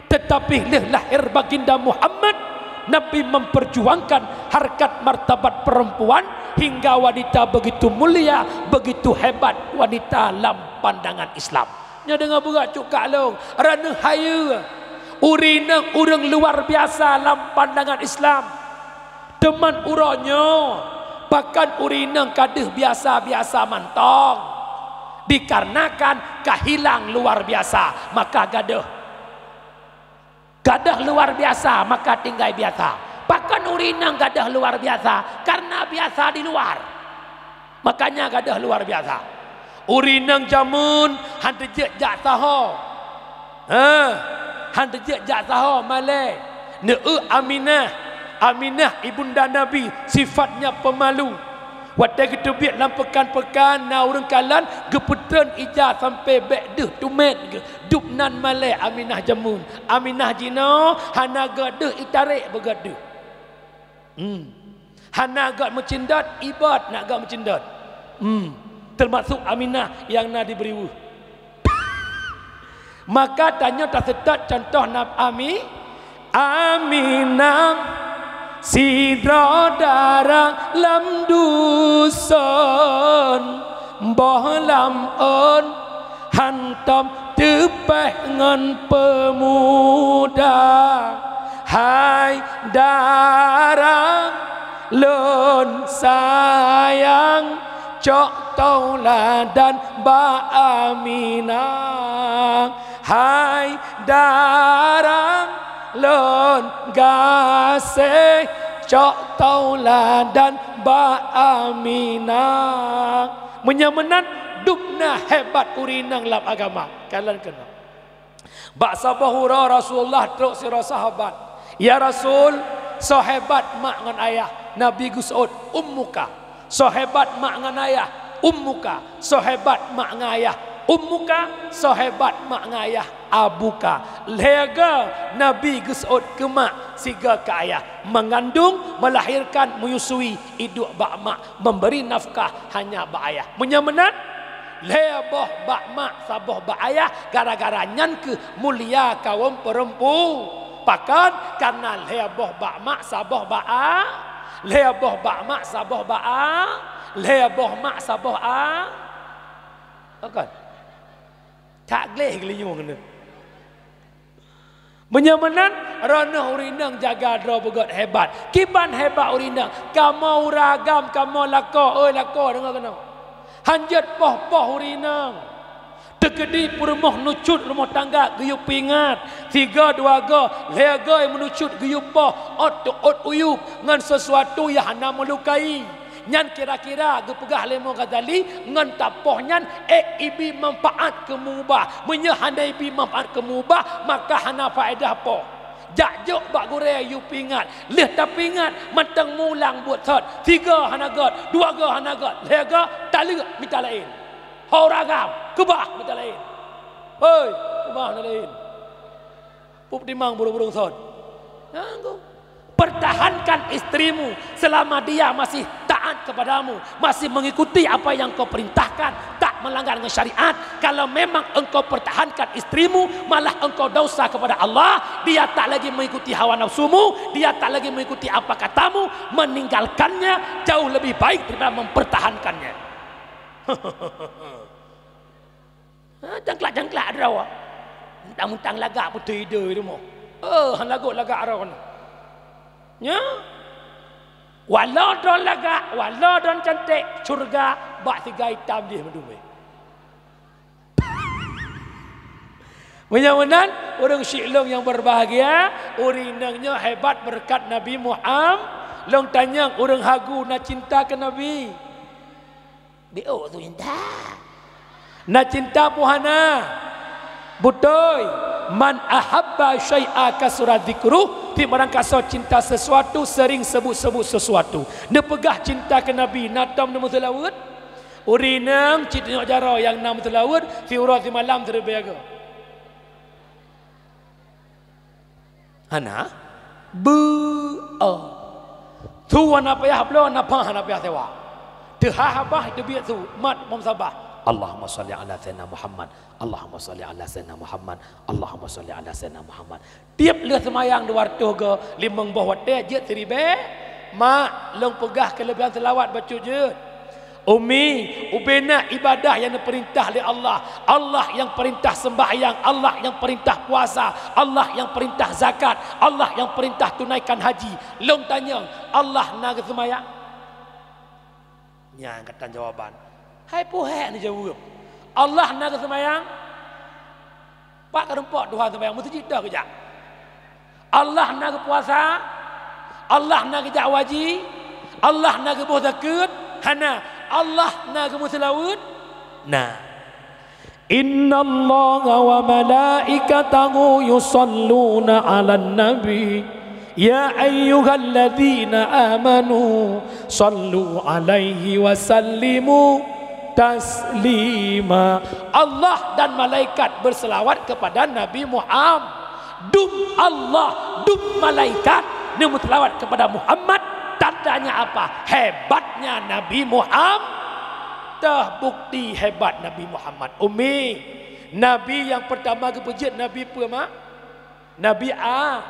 Teutapi lheueh lahé Baginda Muhammad, Nabi memperjuangkan harkat martabat perempuan hingga wanita begitu mulia, begitu hebat wanita lam pandangan Islam. Nyoe deungoe beugét cukak lôn, raneuk hayeue, ureuëng inong ureuëng luar biasa lam pandangan Islam. Teuma uroe nyoe, pakon ureuëng inong ka deuh biasa-biasa mantong? Dikarenakan ka hilang luar biasa, maka gadôh. Gadôh luar biasa, maka tinggai biasa. Pakon ureuëng inong gadôh luar biasa? Karena biasa di luar. Makanya gadôh luar biasa. Ureuëng inong jameun han teujeuet jak saho. Ha, han teujeuet jak saho malée. Neueu Aminah. Aminah ibunda Nabi sifatnya pemalu. Watée geuteubiet lam peukan-peukan, na ureuëng kalon geupeutreun ija sampoe bék deuh tumet geuh. Dub nan malée Aminah jameun. Aminah jinoe hana gét deuh, itarek beugét deuh. Hmm. Hana gét meucindot, ibot nak gét meucindot. Hmm. Teumasok Aminah nyang na di Beriweueh. Maka tanyoe taseutôt cuntoh Nabi Ami-, Aminah, sidroe dara lam duson, boh lam ôn, hantom teupeh ngon peumuda. Hai dara lôn sayang, cok tauladan bak Aminah. Hai dara lôn gaséh, cok tauladan bak Aminah. Meunyoe meunan, dub na hebat ureuëng inong lam agama. Kalon keunoe. Bak saboh uroe Rasulullah trok sidroe sahabat, "Ya Rasul, soe hebat mak ngon ayah?" Nabi geuseuôt, "Ummuka." "Soe hebat mak ngon ayah?" "Ummuka." "Soe hebat mak ngon ayah?" "Ummuka." "Soe hebat mak ngon ayah?" "Abuka." Lhée goe Nabi geuseuôt keu mak, sigoe keu ayah. Mengandung, melahirkan, menyusui, iduek bak mak, memberi nafkah hanya bak ayah. Meunyoe meunan, lhée boh bak mak, saboh bak ayah, gara-gara nyan kheueh mulia kawöm peurempu-, pakon? Kareuna lhée boh bak mak, saboh bak a-, lhée boh bak mak, saboh bak a-, lhée boh mak, saboh a-, pakon? That gleh geulinyueng nyoe. Meunyoe meunan, droeneuh ureuëng inong jaga droe beugét hebat. Kiban hebat ureuëng inong, kamoe ureuëng agam, kamoe lakoe, oi lakoe, deungoe keunoe. Han jeuet poh-poh ureuëng inong. Teukeudi peurumoh nucut rumoh tangga geuyue peuingat, sigoe dua goe, lhée goe meunucut geuyue poh, ôt teuôt uyueb ngon sesuatu nyang hana meulukai. Nyan kira-kira geupeugah lé Imam Ghazali, ngon tapoh nyan ék ibi manfaat keu meubah. Meunyoe hana ibi manfaat keu meubah, maka hana faedah poh. Jak jok bak gurée yue peuingat, lheueh tapeuingat mantong mulang buet sot. Sigoe hana gét, dua goe hana gét, lhée goe taleuek mita laén. Ho ureuëng agam, keubah mita laén. Hoi, keubah mita laén. Pup timang burung-burung sot. Nyang tu. Pertahankan istrimu selama dia masih taat kepadamu, masih mengikuti apa yang kau perintahkan, tak melanggar dengan syariat. Kalau memang engkau pertahankan istrimu, malah engkau dosa kepada Allah, dia tak lagi mengikuti hawa nafsumu, dia tak lagi mengikuti apa katamu, meninggalkannya jauh lebih baik daripada mempertahankannya. Ha, cangklak-cangklak droe. Mentang-mentang lagak putôh ideh di rumoh. Oh, han lagot lagak droe. Nya? Walau droe lagak, walau droe cantik, syurga bak sigai itam jih meudumé. Meunyoe meunan, ureuëng syiek lôn nyang berbahagia, ureuëng inong nyoe hebat berkat Nabi Muhammad. Lôn tanyong ureuëng hagu na cinta keu Nabi? Biôk tu cinta. Na cinta puhana. Beutôi. Man ahabba syai'a kasura dzikruh, tiep barang kasoe cinta sesuatu, sering sebut-sebut sesuatu. Neupeugah cinta keu Nabi, na tom neumeuseulaweuet? Ureuëng inong cit teungoh jaroe nyang na meuseulaweuet, siuroe simalam siribée go. Hana? Beu-, oh. Su hana payah bloe, napa hana payah sewa. Teuhah babah teubiet su, mat mom sabah. Allahumma shalli ala sayyidina Muhammad. Allahumma shalli ala sayyidina Muhammad. Allahumma shalli ala sayyidina Muhammad. Tiep lheueh seumayang dua ratus go, limong boh watée jeuet siribée, mak, lôn peugah keuleubehan seulaweuet bacut jeuet. Umi, ubena ibadah nyang neupeurintah lé Allah. Allah nyang peurintah seumbahyang, Allah nyang peurintah puasa, Allah nyang peurintah zakat, Allah nyang peurintah tunaikan haji. Lôn tanyong, Allah na geuseumayang? Nyan katan jawaban. Hai puhek neujaweueb. Allah na geuseumayang? Pat ka rumpok Tuhan seumayang, meuseujid dah geujak. Allah na geupuasa, Allah na geujak haji, Allah na geuboh zakeuet, hana. Allah na geumeuseulaweuet, na. Innallaha wa malaikatahu yusalluna 'alan nabi. Ya ayyuhalladzina amanu sallu 'alaihi wa sallimu taslima. Allah dan malaikat berselawat kepada Nabi Muhammad. Dum Allah, dum malaikat neumeuseulawat kepada Muhammad. Tandanya apa? Hebatnya Nabi Muhammad. Teuh bukti hebat Nabi Muhammad. Umi, Nabi nyang pertama geupeujeuet Nabi peue, mak? Nabi A-,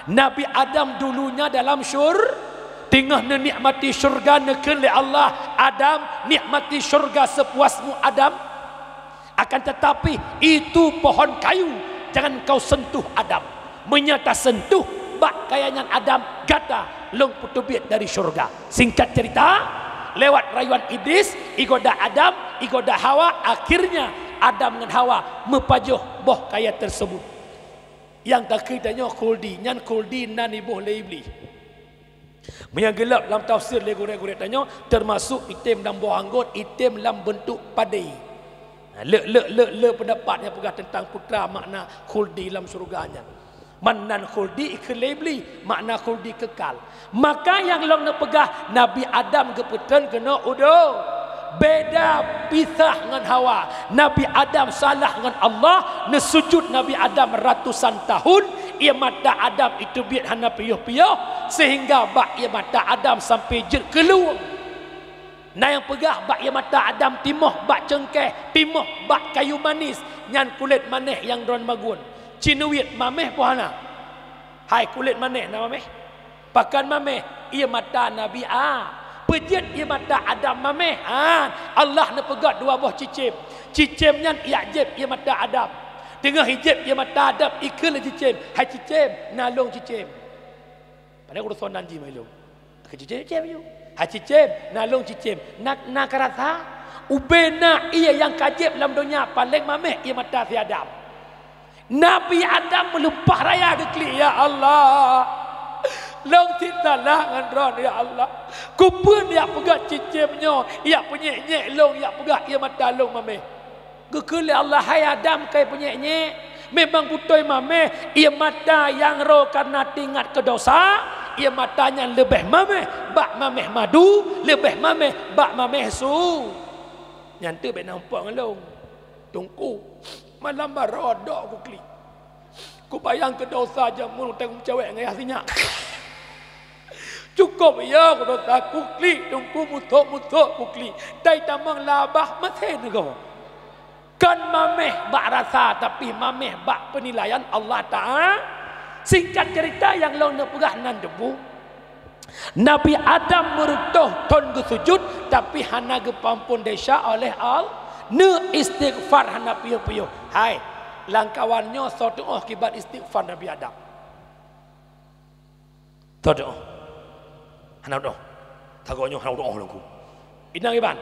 Nabi Adam dulunya dalam syur-, teungoh neunikmati syurga neukheun lé Allah, "Adam, nikmati syurga sepuasmu, Adam. Akan tetapi, itu pohon kayu, jangan kau sentuh, Adam. Meunyoe tasentuh bak kayée nyan, Adam, gata lôn peuteubiet dari syurga." Singkat cerita, lewat rayuan Iblis, igoda Adam, igoda Hawa, akhirnya Adam ngon Hawa meupajoh boh kayée tersebut. Nyang takheun tanyoe khuldi, nyan khuldi na neuboh lé Iblih. Meunyoe geulab lam tafsir lé gurée-gurée tanyoe, teumasok item lam boh anggôt, item lam beuntuk padé. Nah, le, le, le, le peundapat nyang peugah teuntang putra makna khuldi lam syeuruga nyan. Makna khuldi ikheun lé Iblih, makna khuldi kekal. Maka nyang lôn neupeugah, Nabi Adam geupeutrön keunoe u donya. Beda pisah ngon Hawa. Nabi Adam salah ngon Allah, neusujut Nabi Adam ratusan tahun, ié mata Adam iteubiet hana piôh-piôh, sehingga bak ié mata Adam sampai jeuet keu lueng. Na nyang peugah bak ié mata Adam timoh bak ceungkeh, timoh bak kayu manis, nyan kulét manéh nyang droen magun. Ci neuwiet maméh peue hana? Hai kulét manéh na maméh? Pakon maméh? Ié mata Nabi A-, peujeuet ié mata Adam maméh. Ha, Allah neupeugét dua boh cicém. Cicém nyan ijak jieb ié mata Adam. Teungoh ijieb ié mata Adam, ikheun lé cicém, "Hai cicém, na lôn cicém." Padahai urosan nan jih mah ilôn. Keu cicém-cicém ju. "Hai cicém, na lôn cicém." Na, na ka rasa? Ubena ié nyang ka jieb lam donya paléng maméh ié mata si Adam. Nabi Adam meuleupah raya geuklik, "Ya Allah, lôn cit salah ngon droen, ya Allah. Keupeue neujak peugét cicém nyoe, jak peunyék-nyék lôn, jak peugah ié mata lôn maméh?" Geukheun lé Allah, "Hai Adam, kayée peunyék-nyék, memang beutôi maméh, ié mata nyang roh kareuna teuingat keu dosa, ié mata nyan leubeh maméh bak maméh madu, leubeh maméh bak maméh su. Nyan teuk bék na umpok ngon lôn." Teungku, malam baroe dok geuklik. Kubayang keu dosa jameun teuh meucewek ngon ayah sinyak. Cukôp ya keu dosa kuklik, teungku musôk-musôk kuklik. Dai tamong labah maté neugo. Kon maméh bak rasa, tapi maméh bak peunilaian Allah Taala. Singkat cerita, nyang lôn neupeugah nan debu. Nabi Adam meureutoh thon geusujut, tapi hana geupeuampon desya oleh Allah. Neu istighfar hana piôh-piôh. Hai, lam kawan nyoe soe teuôh kiban istighfar Nabi Adam? Soe teuôh? Hana teuôh. Sagoe nyoe hana teuôh lôn ku. Inong iban.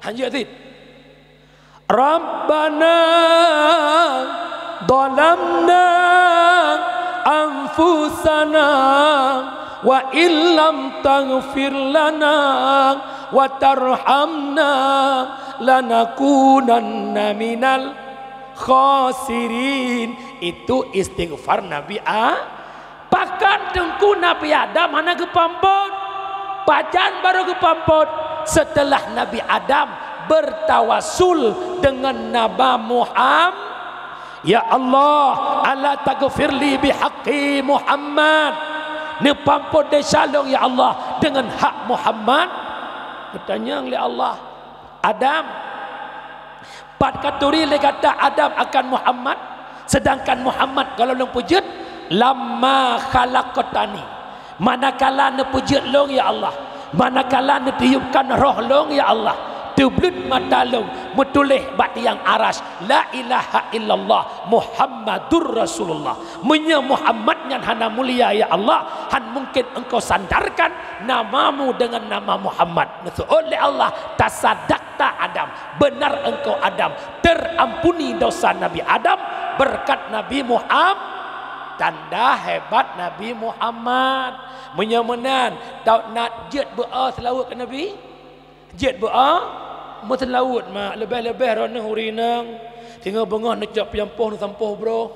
Hanjeuet cit. Rabbana zalamna anfusana wa illam taghfir lana wa tarhamna lanakunanna minal khasirin. Itu istighfar Nabi A-, Pakon teungku Nabi Adam hana geupeuampon? Pajan barô geupeuampon? Seuteulah Nabi Adam beurtawasul deungon nama Muham-, "Ya Allah, ala taghfirli bihaqqi Muhammad." Neupeuampon desya lôn, ya Allah, deungon hak Muhammad. Geutanyong lé Allah, Adam, pat katuri lé gata Adam akan Muhammad, seudangkan Muhammad gohlom lôn peujeuet? Lamma khalaqtani, manakala neupeujeuet lôn, ya Allah, manakala neutiupkan roh lôn, ya Allah, teubleuet mata lôn, meutuléh bak tiang aras, "La ilaha illallah Muhammadur Rasulullah." Meunyoe Muhammad nyan hana mulia, ya Allah, han mungken Engkau sandarkan nama-Mu deungon nama Muhammad. Neuseuôt lé Allah, "Tasadaqta Adam, beunar engkau Adam, teurampuni dosa Nabi Adam beureukat Nabi Muham-, tanda hebat Nabi Muhammad." Meunyoe meunan, tau na jeuet beu-o seulaweuet keu Nabi? Jeuet beu-o? Meuseulaweuet mak, leubeh-leubeh droeneuh ureueng inong, singoh beungoh neucok piampôh neusampôh broh.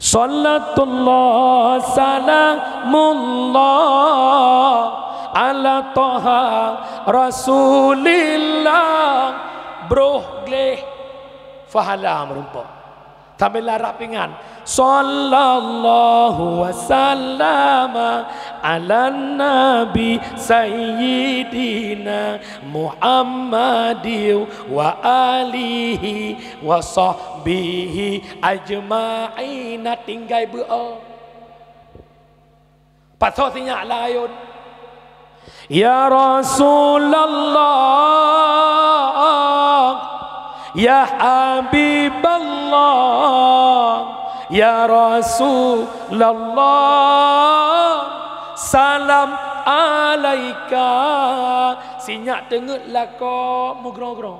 Salatullah salamullah ala Toha Rasulillah. Broh gleh pahala meurumpok. Sambil larap ingat. Sallallahu wasallama ala nabi sayyidina Muhammadin wa alihi wa sahbihi ajma'in. Tinggai beu-o. Pasoe sinyak lam ayôn. Ya Rasulullah, ya Habiballah, ya Rasulullah, salam alaika. Sinyak teungeut lakoe meugroe-groe.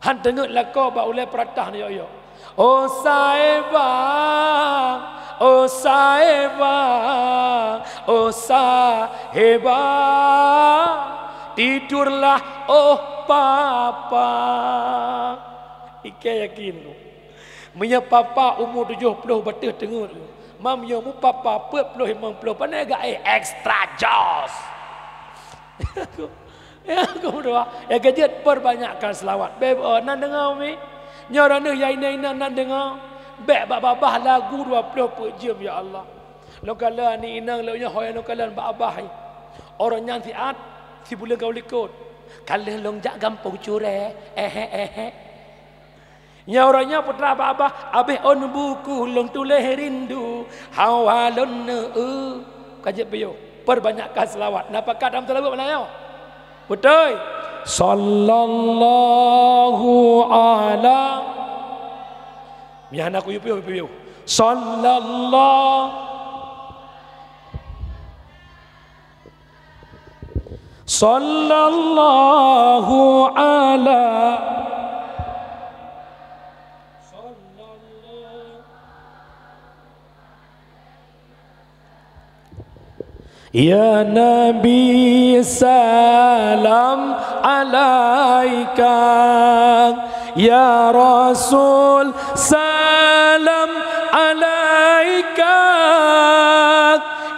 Han teungeut lakoe bak ulèe peuratah neuyok-yok. Oh saeba, oh saeba, oh saeba, tidurlah oh papa. Ikei yakin ku. Meunyoe papa umu tujoh ploh bateh teungeut ku. Mam nyoe mu papa peuet ploh limong ploh, pane gaéh extra jos. Ya, keudua, ya, keujeuet peubanyakkan seulaweuet. Bèk, oh, nan deungoe, mi. Nyoe droeneuh nyang inong-inong nan deungoe. Bèk bak babah lagu dua ploh peuet jeuem, ya Allah. Lôn kalon aneuk inong lôn nyoe, ho nyang lôn kalon bak babah. Ureueng nyan siat, sibuleuen ka u likot. Ka lheueh lôn jak gampông curèe, ehe, ehe. Nyoe uroe nyoe putra babah, abéh ôn buku lôn tuléh rindu, hawa lôn neu-eu. Ka jeuet piôh, peubanyakkan seulaweuet. Na pakat lam seulaweuet Meulayu? Beutôi. Sallallahu ala. Nyan hana kuyue piôh, piôh. Sallallahu. Sallallahu ala. Ya Nabi, salam alaika. Ya Rasul, salam alaika.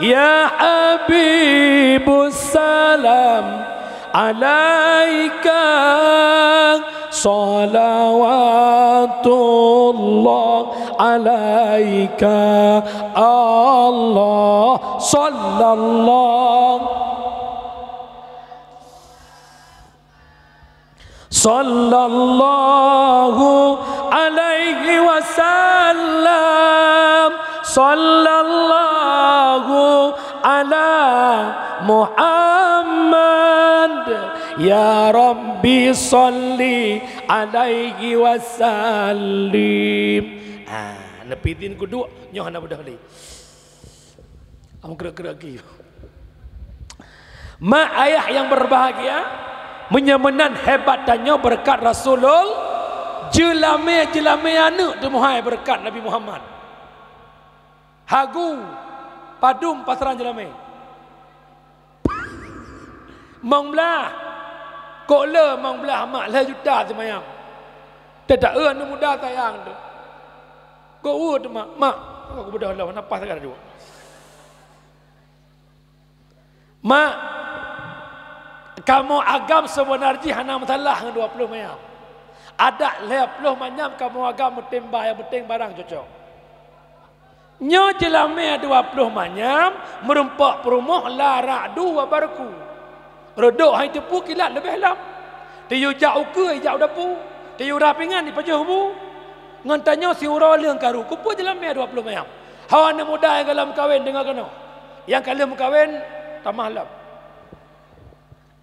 Ya Habibus, salam alaika. Salawatullah alaika Allah, sallallahu, sallallahu alaihi wasallam, sallallahu ala Muhammad, ya Rabbi salli alaihi wasallim. Ah, neupidin kuduek nyoe hana beudôh lé. Am krek-krek lagi. Mak ayah yang berbahagia, meunyoe meunan hebat tanyoe beureukat Rasulul, jeulamé-jeulamé aneuk teumuhai beureukat Nabi Muhammad. Hagu, padum pasaran jeulamé. Mong blah, kok le mong blah mak lhèe juta simayang. Teuta eu aneuk muda sayang tu. Kok eu tu mak, mak, aku beudôh lom, nafas ka duek. Mak, kamoe agam seubeuna jih hana meusalah ngon dua ploh manyam. Adak lhèe ploh manyam kamoe agam meutimba, nyang penting barang cocok. Nyoe jeulamé dua ploh manyam, meurumpok peurumoh la radu wa barku. Reudok hai teupeu kilat leubeh lom. Tiyue jak ukeue jak u dapu, tiyue ra pingan jipajoh bu. Ngon tanyoe siuroe leueng karu, kupeue jeulamé dua ploh manyam. Hawa aneuk muda nyang gohlom meukawen deungoe keunoe. Nyang ka lheueh meukawen tamah lom.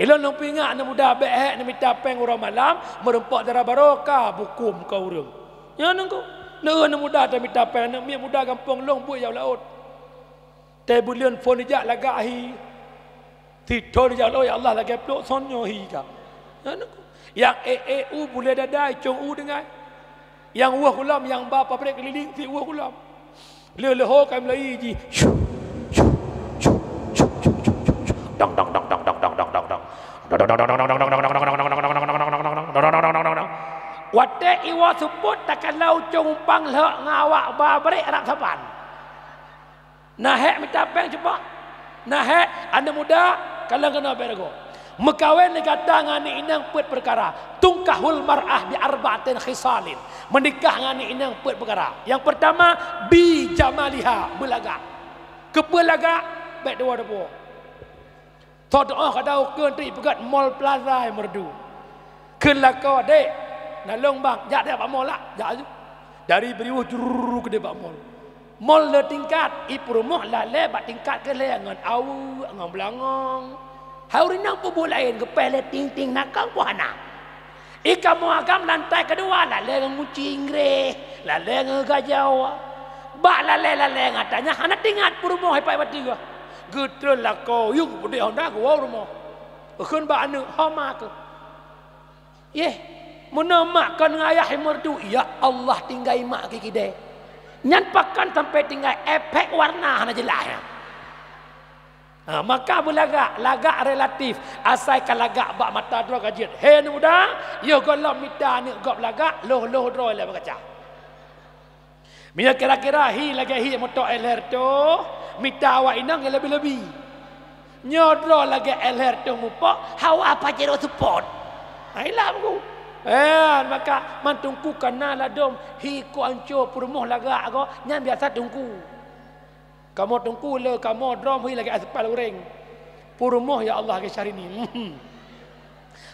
Ilôn lôn peuingat aneuk muda bèk hék neumita péng uroe malam, meurumpok dara barô ka bukôm keu ureueng. Nyan nungku, neu aneuk muda tamita péng, aneuk miet muda gampông lôn buet jak u laôt. Teuh buleuen phôn ijak lagak hi. Sithôn ijak lôn, ya Allah, lagèe plôk son nyoe hi ka. Nyan nungku. Nyang ék-ék u bulèe dada, icong u deungai. Nyang weueh kulom, nyang ba pabrék keulileng, si weueh kulom. Lheuh-lheuh ho ka mulai jih. Dong, dong, dong. Watèe iwoe seupôt takalon ucông umpang lhok ngon awak ba brek rab saban. Na hék mita péng cuba. Na hék, aneuk muda, kalon keunoe bèk ragoe. Meukawen lé gata ngon aneuk inong peuet peukara. Tunkahul mar'ah bi arba'atin khisalin. Meunikah ngon aneuk inong peuet peukara. Nyang peurtama, bi jamaliha, beulagak. Keupeue lagak? Bèk tuwoe-tuwoe. Soe tu'oh ka dau kheun teuh ipeugöt Mall Plaza Meureudu. Kheun lakoe, "Dek, na lôn bang, jak dek bak mall lah, jak aju." Dari Beriwoh jururu keudeh bak mall. Mall le tingkat, i peurumoh lalè bak tingkat keulhèe ngon aweuek, ngon beulangong. Hai ureueng inong peubuet laén geupèh lé ting-ting nakong pih hana. I kamoe agam lantai keudua lalè ngon guci Inggréh, lalè ngon gajau. Bak lalè-lalè ngon ata nyan hana teuingat peurumoh ipat batèe. Geutreun lakoe yue geupeudeh honda geuwoe u rumoh. Geukheun bak aneuk, "Ho ma keuh?" Yeh, meunoe mak kon ngon ayah i Meureudu, ya Allah, tinggai mak keu kidée. Nyan pakon sampoe tinggai, efek warna hana jeulaih nyan. Ha, maka beulagak, lagak relatif, asai ka lagak bak mata droe ka jeuet. He aneuk muda, yoh gohlom mita aneuk gob lagak, lhôh-lhôh droe lé bak kaca. Meunyoe kira-kira hi lagèe hi moto Elher toh, mita awak inong nyang leubeh-leubeh. Nyoe droe lagèe Elher toh mupok, hawa Pajero Sport. Hai lam ku. Eh, maka man teungku kana ladôm hi ku anco peurumoh lagak goe, nyan biasa teungku. Kamoe teungku le kamoe droe hi lagèe aspal ureueng. Peurumoh ya Allah lagèe Syahrini.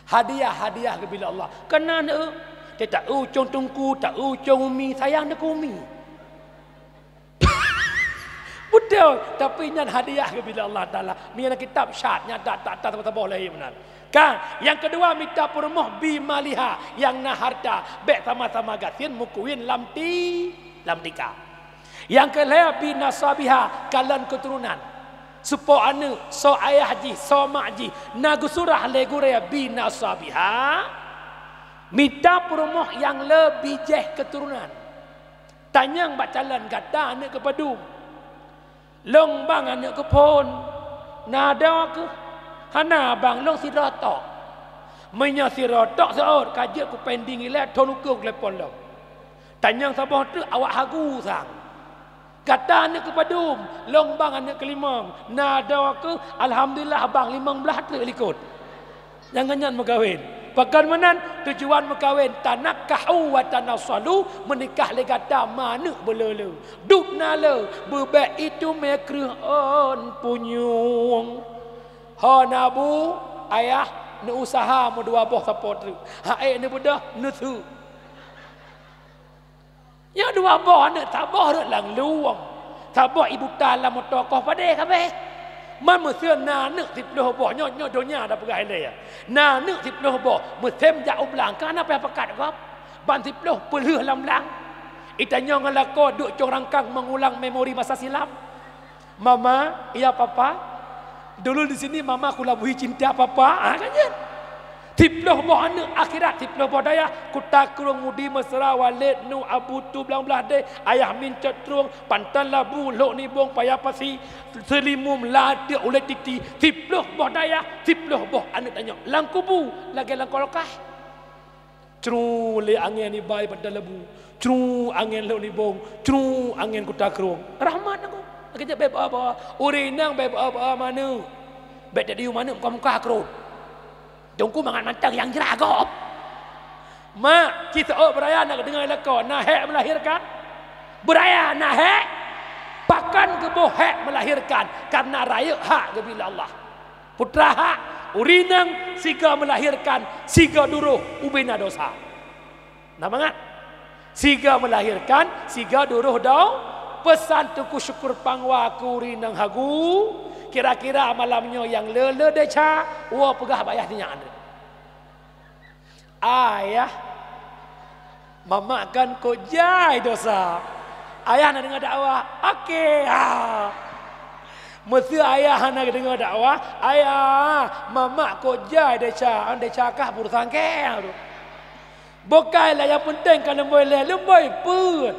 Hadiah, hadiah geubri lé Allah. Keunan eu, teuta eu cong teungku, ta eu cong umi, sayang deungon umi. Beutôi, tapi nyan hadiah geubri lé Allah Taala. Meunyoe lam kitab syat, nyan tak, tak, tak saboh-saboh lé meunan. Kan, nyang keudua mita peurumoh bi maliha, nyang na harta, bèk sama-sama gasien meukuwin lam ti, lam tika. Nyang keulhèe bi nasabiha, kalon keuturonan. Soe aneuk, soe ayah jih, soe mak jih, na geusurah lé gurèe bi nasabiha, mita peurumoh nyang le bijéh keuturonan. Tanyong bak calon gata aneuk keupadum. Lôn bang aneuk keuphôn. Na droe keuh? Hana bang, lôn sidroe tok. Meunyoe sidroe tok seuôt ka jeuet kupending ilèe thôn ukeue kutelepon lom. Tanyong saboh treuk awak hagu sang. Gata aneuk keupadum, lôn bang aneuk keulimong. Na droe keuh? Alhamdulillah bang, limong blaih treuk likot. Nyang ngon nyan meukawen. Pakon meunan tujuan meukawen, tanakahu wa tanassalu, meunikah lé gata ma aneuk beuleu-leu. Dubna le, beubek itu mé kreueh ôn punyueng. Ho na bu, ayah neuusaha meudua boh sapo treuk. Hak ék neubeudôh, neutheuk. Nyoe dua boh aneuk, saboh rot lam luwong, saboh ibuta lam moto koh padé kabeh. Man meuseu na aneuk siplôh boh, nyoe, nyoe donya dah peugah ilée. Na aneuk siplôh boh, meusém jak u blang, ka na payah pakat gob. Ban siplôh peulheueh lam blang. Itanyong ngon lakoe duek cong rangkang mengulang memori masa silam. Mama, iya papa. Dulu di sini mama kulabuhi cinta papa. Ha, kan nyan? Siplôh boh aneuk akhirat, siplôh boh dayah, Kuta Krueng, Mudi, Mesra, Waled, Nu, Abu, Tu, Blang Blahdeh, Ayah Min, Cot Trueng, Panton Labu, Lhok Nibong, Paya Pasi, Seulimum, Lateuk, Ulée Titi, siplôh boh dayah, siplôh boh aneuk tanyoe. Lam kubu, lagée lam kolkah. Cru lé angén iba i Panton Labu, cru angén Lhok Nibong, cru angén Kuta Krueng. Rahmat nangku. Lagée jeuet bée ba-ba. Ureueng inong bée ba-ba maneuk. Bék tadiyuem aneuk muka-muka krueng. Teungku mangat mantong nyang jrah gob. Mak, ci seuôt beuraya na geudeungoe lakoe, na hék meulahirkan? Beuraya na hék? Pakon geuboh hék meulahirkan? Kareuna rayeuk hak geubri lé Allah. Putra hak, ureueng inong sigoe meulahirkan, sigoe duroh ubena dosa. Na mangat? Sigoe meulahirkan, sigoe duroh do-, peusan Teungku Syukur Pangwa keu ureueng inong hagu, kira-kira malam nyoe nyang le-le desya, woe peugah bak ayah sinyak. Ayah, mamak kan kok jai dosa. Ayah na deungoe dakwah, oke, ha. Meuseu ayah hana deungoe dakwah, ayah, mamak kok jai desya, desya kah peurusan keu. Bukai lah nyang peunteng ka leumboi lé, leumboi peuet.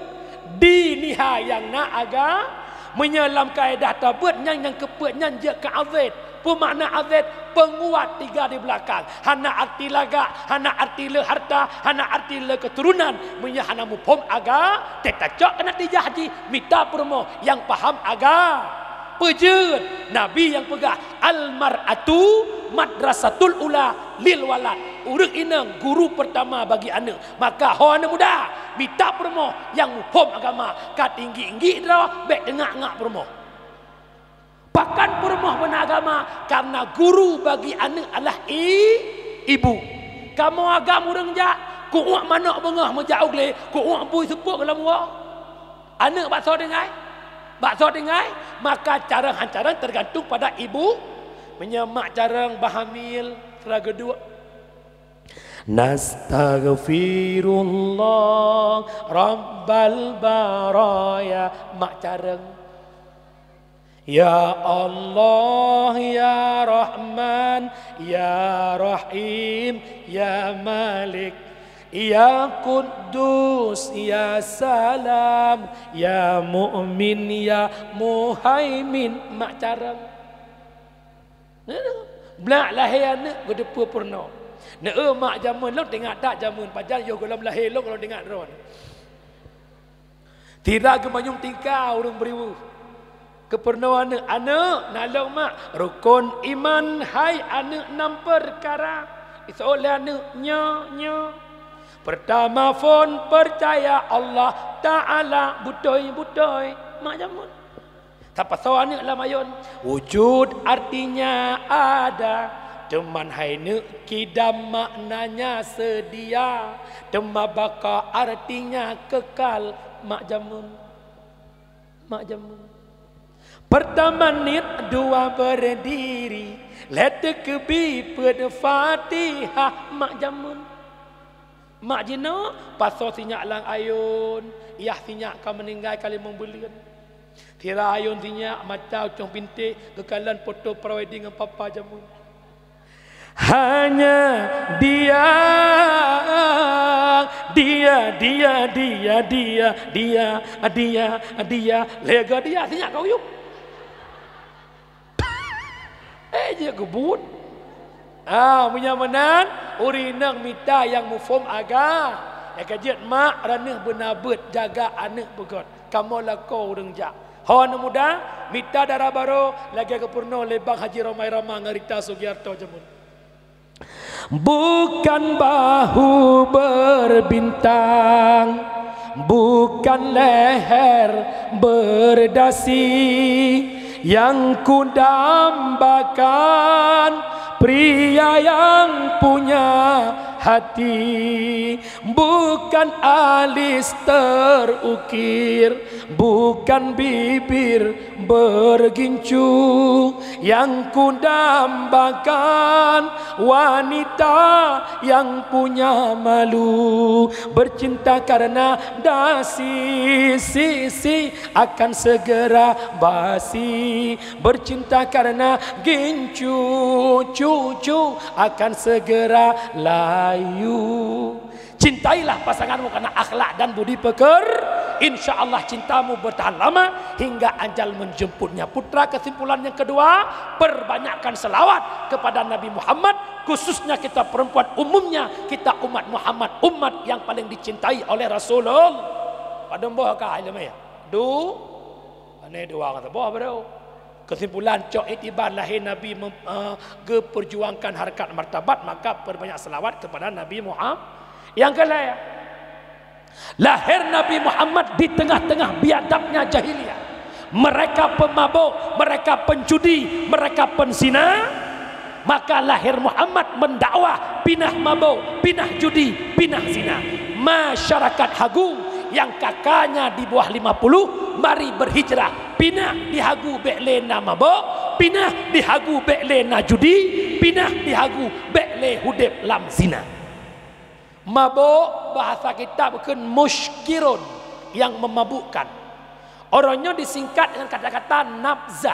Di niha nyang na aga, meunyoe lam kaedah tabeuet nyang, nyang keupeuet nyan jeuet keu azet. Peue makna azet? Peunguat tiga di beulakang. Hana arti lagak, hana arti le harta, hana arti le keuturonan. Meunyoe hana muphom aga, teuka cok keu natijah jih, mita peurumoh nyang paham aga. Peue jeuet? Nabi nyang peugah, "Al-mar'atu madrasatul ula lil walad." Ureueng inong guru peurtama bagi aneuk. Maka ho aneuk muda, mita peurumoh nyang muphom agama, ka tinggi-tinggi droe, bék teungak-ngak peurumoh. Pakon peurumoh beuna agama? Kareuna guru bagi aneuk adalah i-, ibu. Kamoe agam ureueng jak, kuuek manök beungoh meujak u glé, kuuek bui seupôt lam uroe. Aneuk bak soe tinggai? Bak soe tinggai? Maka carông han carông teugantung pada ibu. Meunyoe mak carông bah hamil, sira geuduek. Nastaghfirullah Rabbal baraya, mak carông. Ya Allah, ya Rahman, ya Rahim, ya Malik, ya Quddus, ya Salam, ya Mu'min, ya Muhaimin, mak carông. Blak lahé aneuk geuteupeue peurunoe. Neu-eu mak jameun lôn teuingat that jameun pajan yoh gohlom lahé lôn lôn teuingat droen. Sira geumanyum tingka ureueng beuriweuh. Geupeurunoe aneuk, aneuk na lôn mak, rukon iman hai aneuk nam peukara. Iseuôt lé aneuk nyoe, nyoe. Peurtama phon peucaya Allah Taala beutôi-beutôi mak jameun. Tapasoe aneuk lam ayôn, wujud artinya ada, teuma hai neuk kidam maknanya sedia, teuma baqa artinya kekal mak jameun. Mak jameun. Peurtama niet, dua berdiri, lhèe teukeubi peuet Fatihah mak jameun. Mak jinoe pasoe sinyak lam ayôn, yah sinyak ka meuninggai ka limong buleuen. Sira ayôn sinyak mata ucong bintéh geukalon foto prewedding ngon papa jameun. Hanya dia, dia, dia, dia, dia, dia, dia, dia, lé goe dia sinyak ka uyueb. Eh, jeuet keu buet. Ah, meunyoe meunan, ureueng inong mita nyang muphom aga. Nyang ka jeuet mak, droeneuh beuna beuet jaga aneuk beugöt. Kamoe lakoe ureueng jak. Ho aneuk muda, mita dara barô lagèe geupeurunoe lé Bang Haji Romai Rama ngon Rita Sugiarto jameun. Bukan bahu berbintang, bukan leher berdasi, yang kudambakan pria yang punya hati. Bukan alis terukir, bukan bibir bergincu, yang kudambakan wanita yang punya malu. Bercinta karena dasi, si, si, akan segera basi. Bercinta karena gincu, cu, cu, akan segera layu. Cintailah pasanganmu karena akhlak dan budi peker-, insya Allah cintamu bertahan lama hingga ajal menjemputnya. Putra, kesimpulan yang kedua, perbanyakkan selawat kepada Nabi Muhammad, khususnya kita perempuan, umumnya kita umat Muhammad, umat yang paling dicintai oleh Rasulullah. Padum boh ka ilmu ya? Du, ane dua kata boh baru. Kesimpulan, cok iktibar lahé Nabi mem-, eh, geuperjuangkan harkat martabat, maka perbanyak selawat kepada Nabi Muhammad. Nyang keulhèe, lahé Nabi Muhammad di tengah-tengah biadabnya jahiliyah. Mereka pemabuk, mereka pencudi, mereka penzina. Maka lahé Muhammad mendakwah, pinah mabuk, pinah judi, pinah zina. Masyarakat Hagu nyang K K-nya di bawah lima puluh, mari berhijrah. Pinah di Hagu bèk lé na mabuk, pinah di Hagu bèk lé na judi, pinah di Hagu bèk lé udép lam zina. Mabuk, bahasa kita bukon muskirun, yang memabukkan. Uroe nyoe disingkat dengan kata-kata nabza,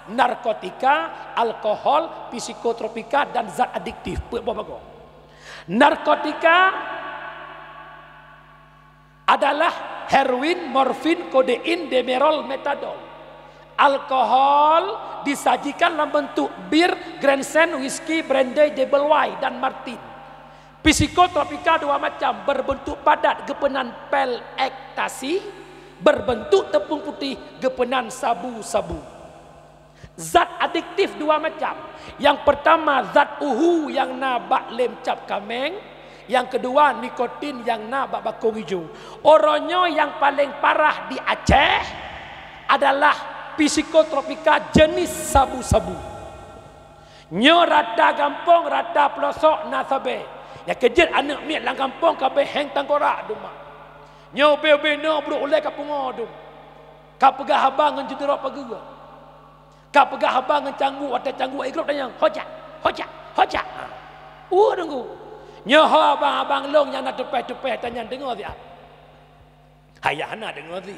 narkotika, alkohol, psikotropika, dan zat adiktif. Peuet boh bagoe. Narkotika adalah heroin, morfin, kodein, demerol, metadol. Alkohol disajikan lam bentuk bir, Grandstand, whisky, brandy, double wine, dan Martin. Psikotropika dua macam, berbentuk padat, geupeunan pil ekstasi, berbentuk tepung putih, geupeunan sabu-sabu. Zat adiktif dua macam. Nyang pertama, zat uhu nyang na bak lem cap kaméng. Nyang keudua, nikotin nyang na bak bakong ijo. Uroe nyoe nyang paleng parah di Aceh adalah psikotropika jenis sabu-sabu. Nyoe rata gampông, rata peulosok na sabe. Nyang keujeuet aneuk miet lam gampông ka beuheng tanggorak dum mak. Nyoe ubé-ubé noe brok ulèe ka pungo dum. Ka peugah haba ngon jeudeurok pageue. Ka peugah haba ngon cangguek, watèe cangguek igrôp tanyong, "Hojak, hojak, hojak." Ha. Uh, deungö. Nyoe ho abang-abang lôn nyang na teupèh-teupèh tanyong deungö siat. Hayah hana deungö sit.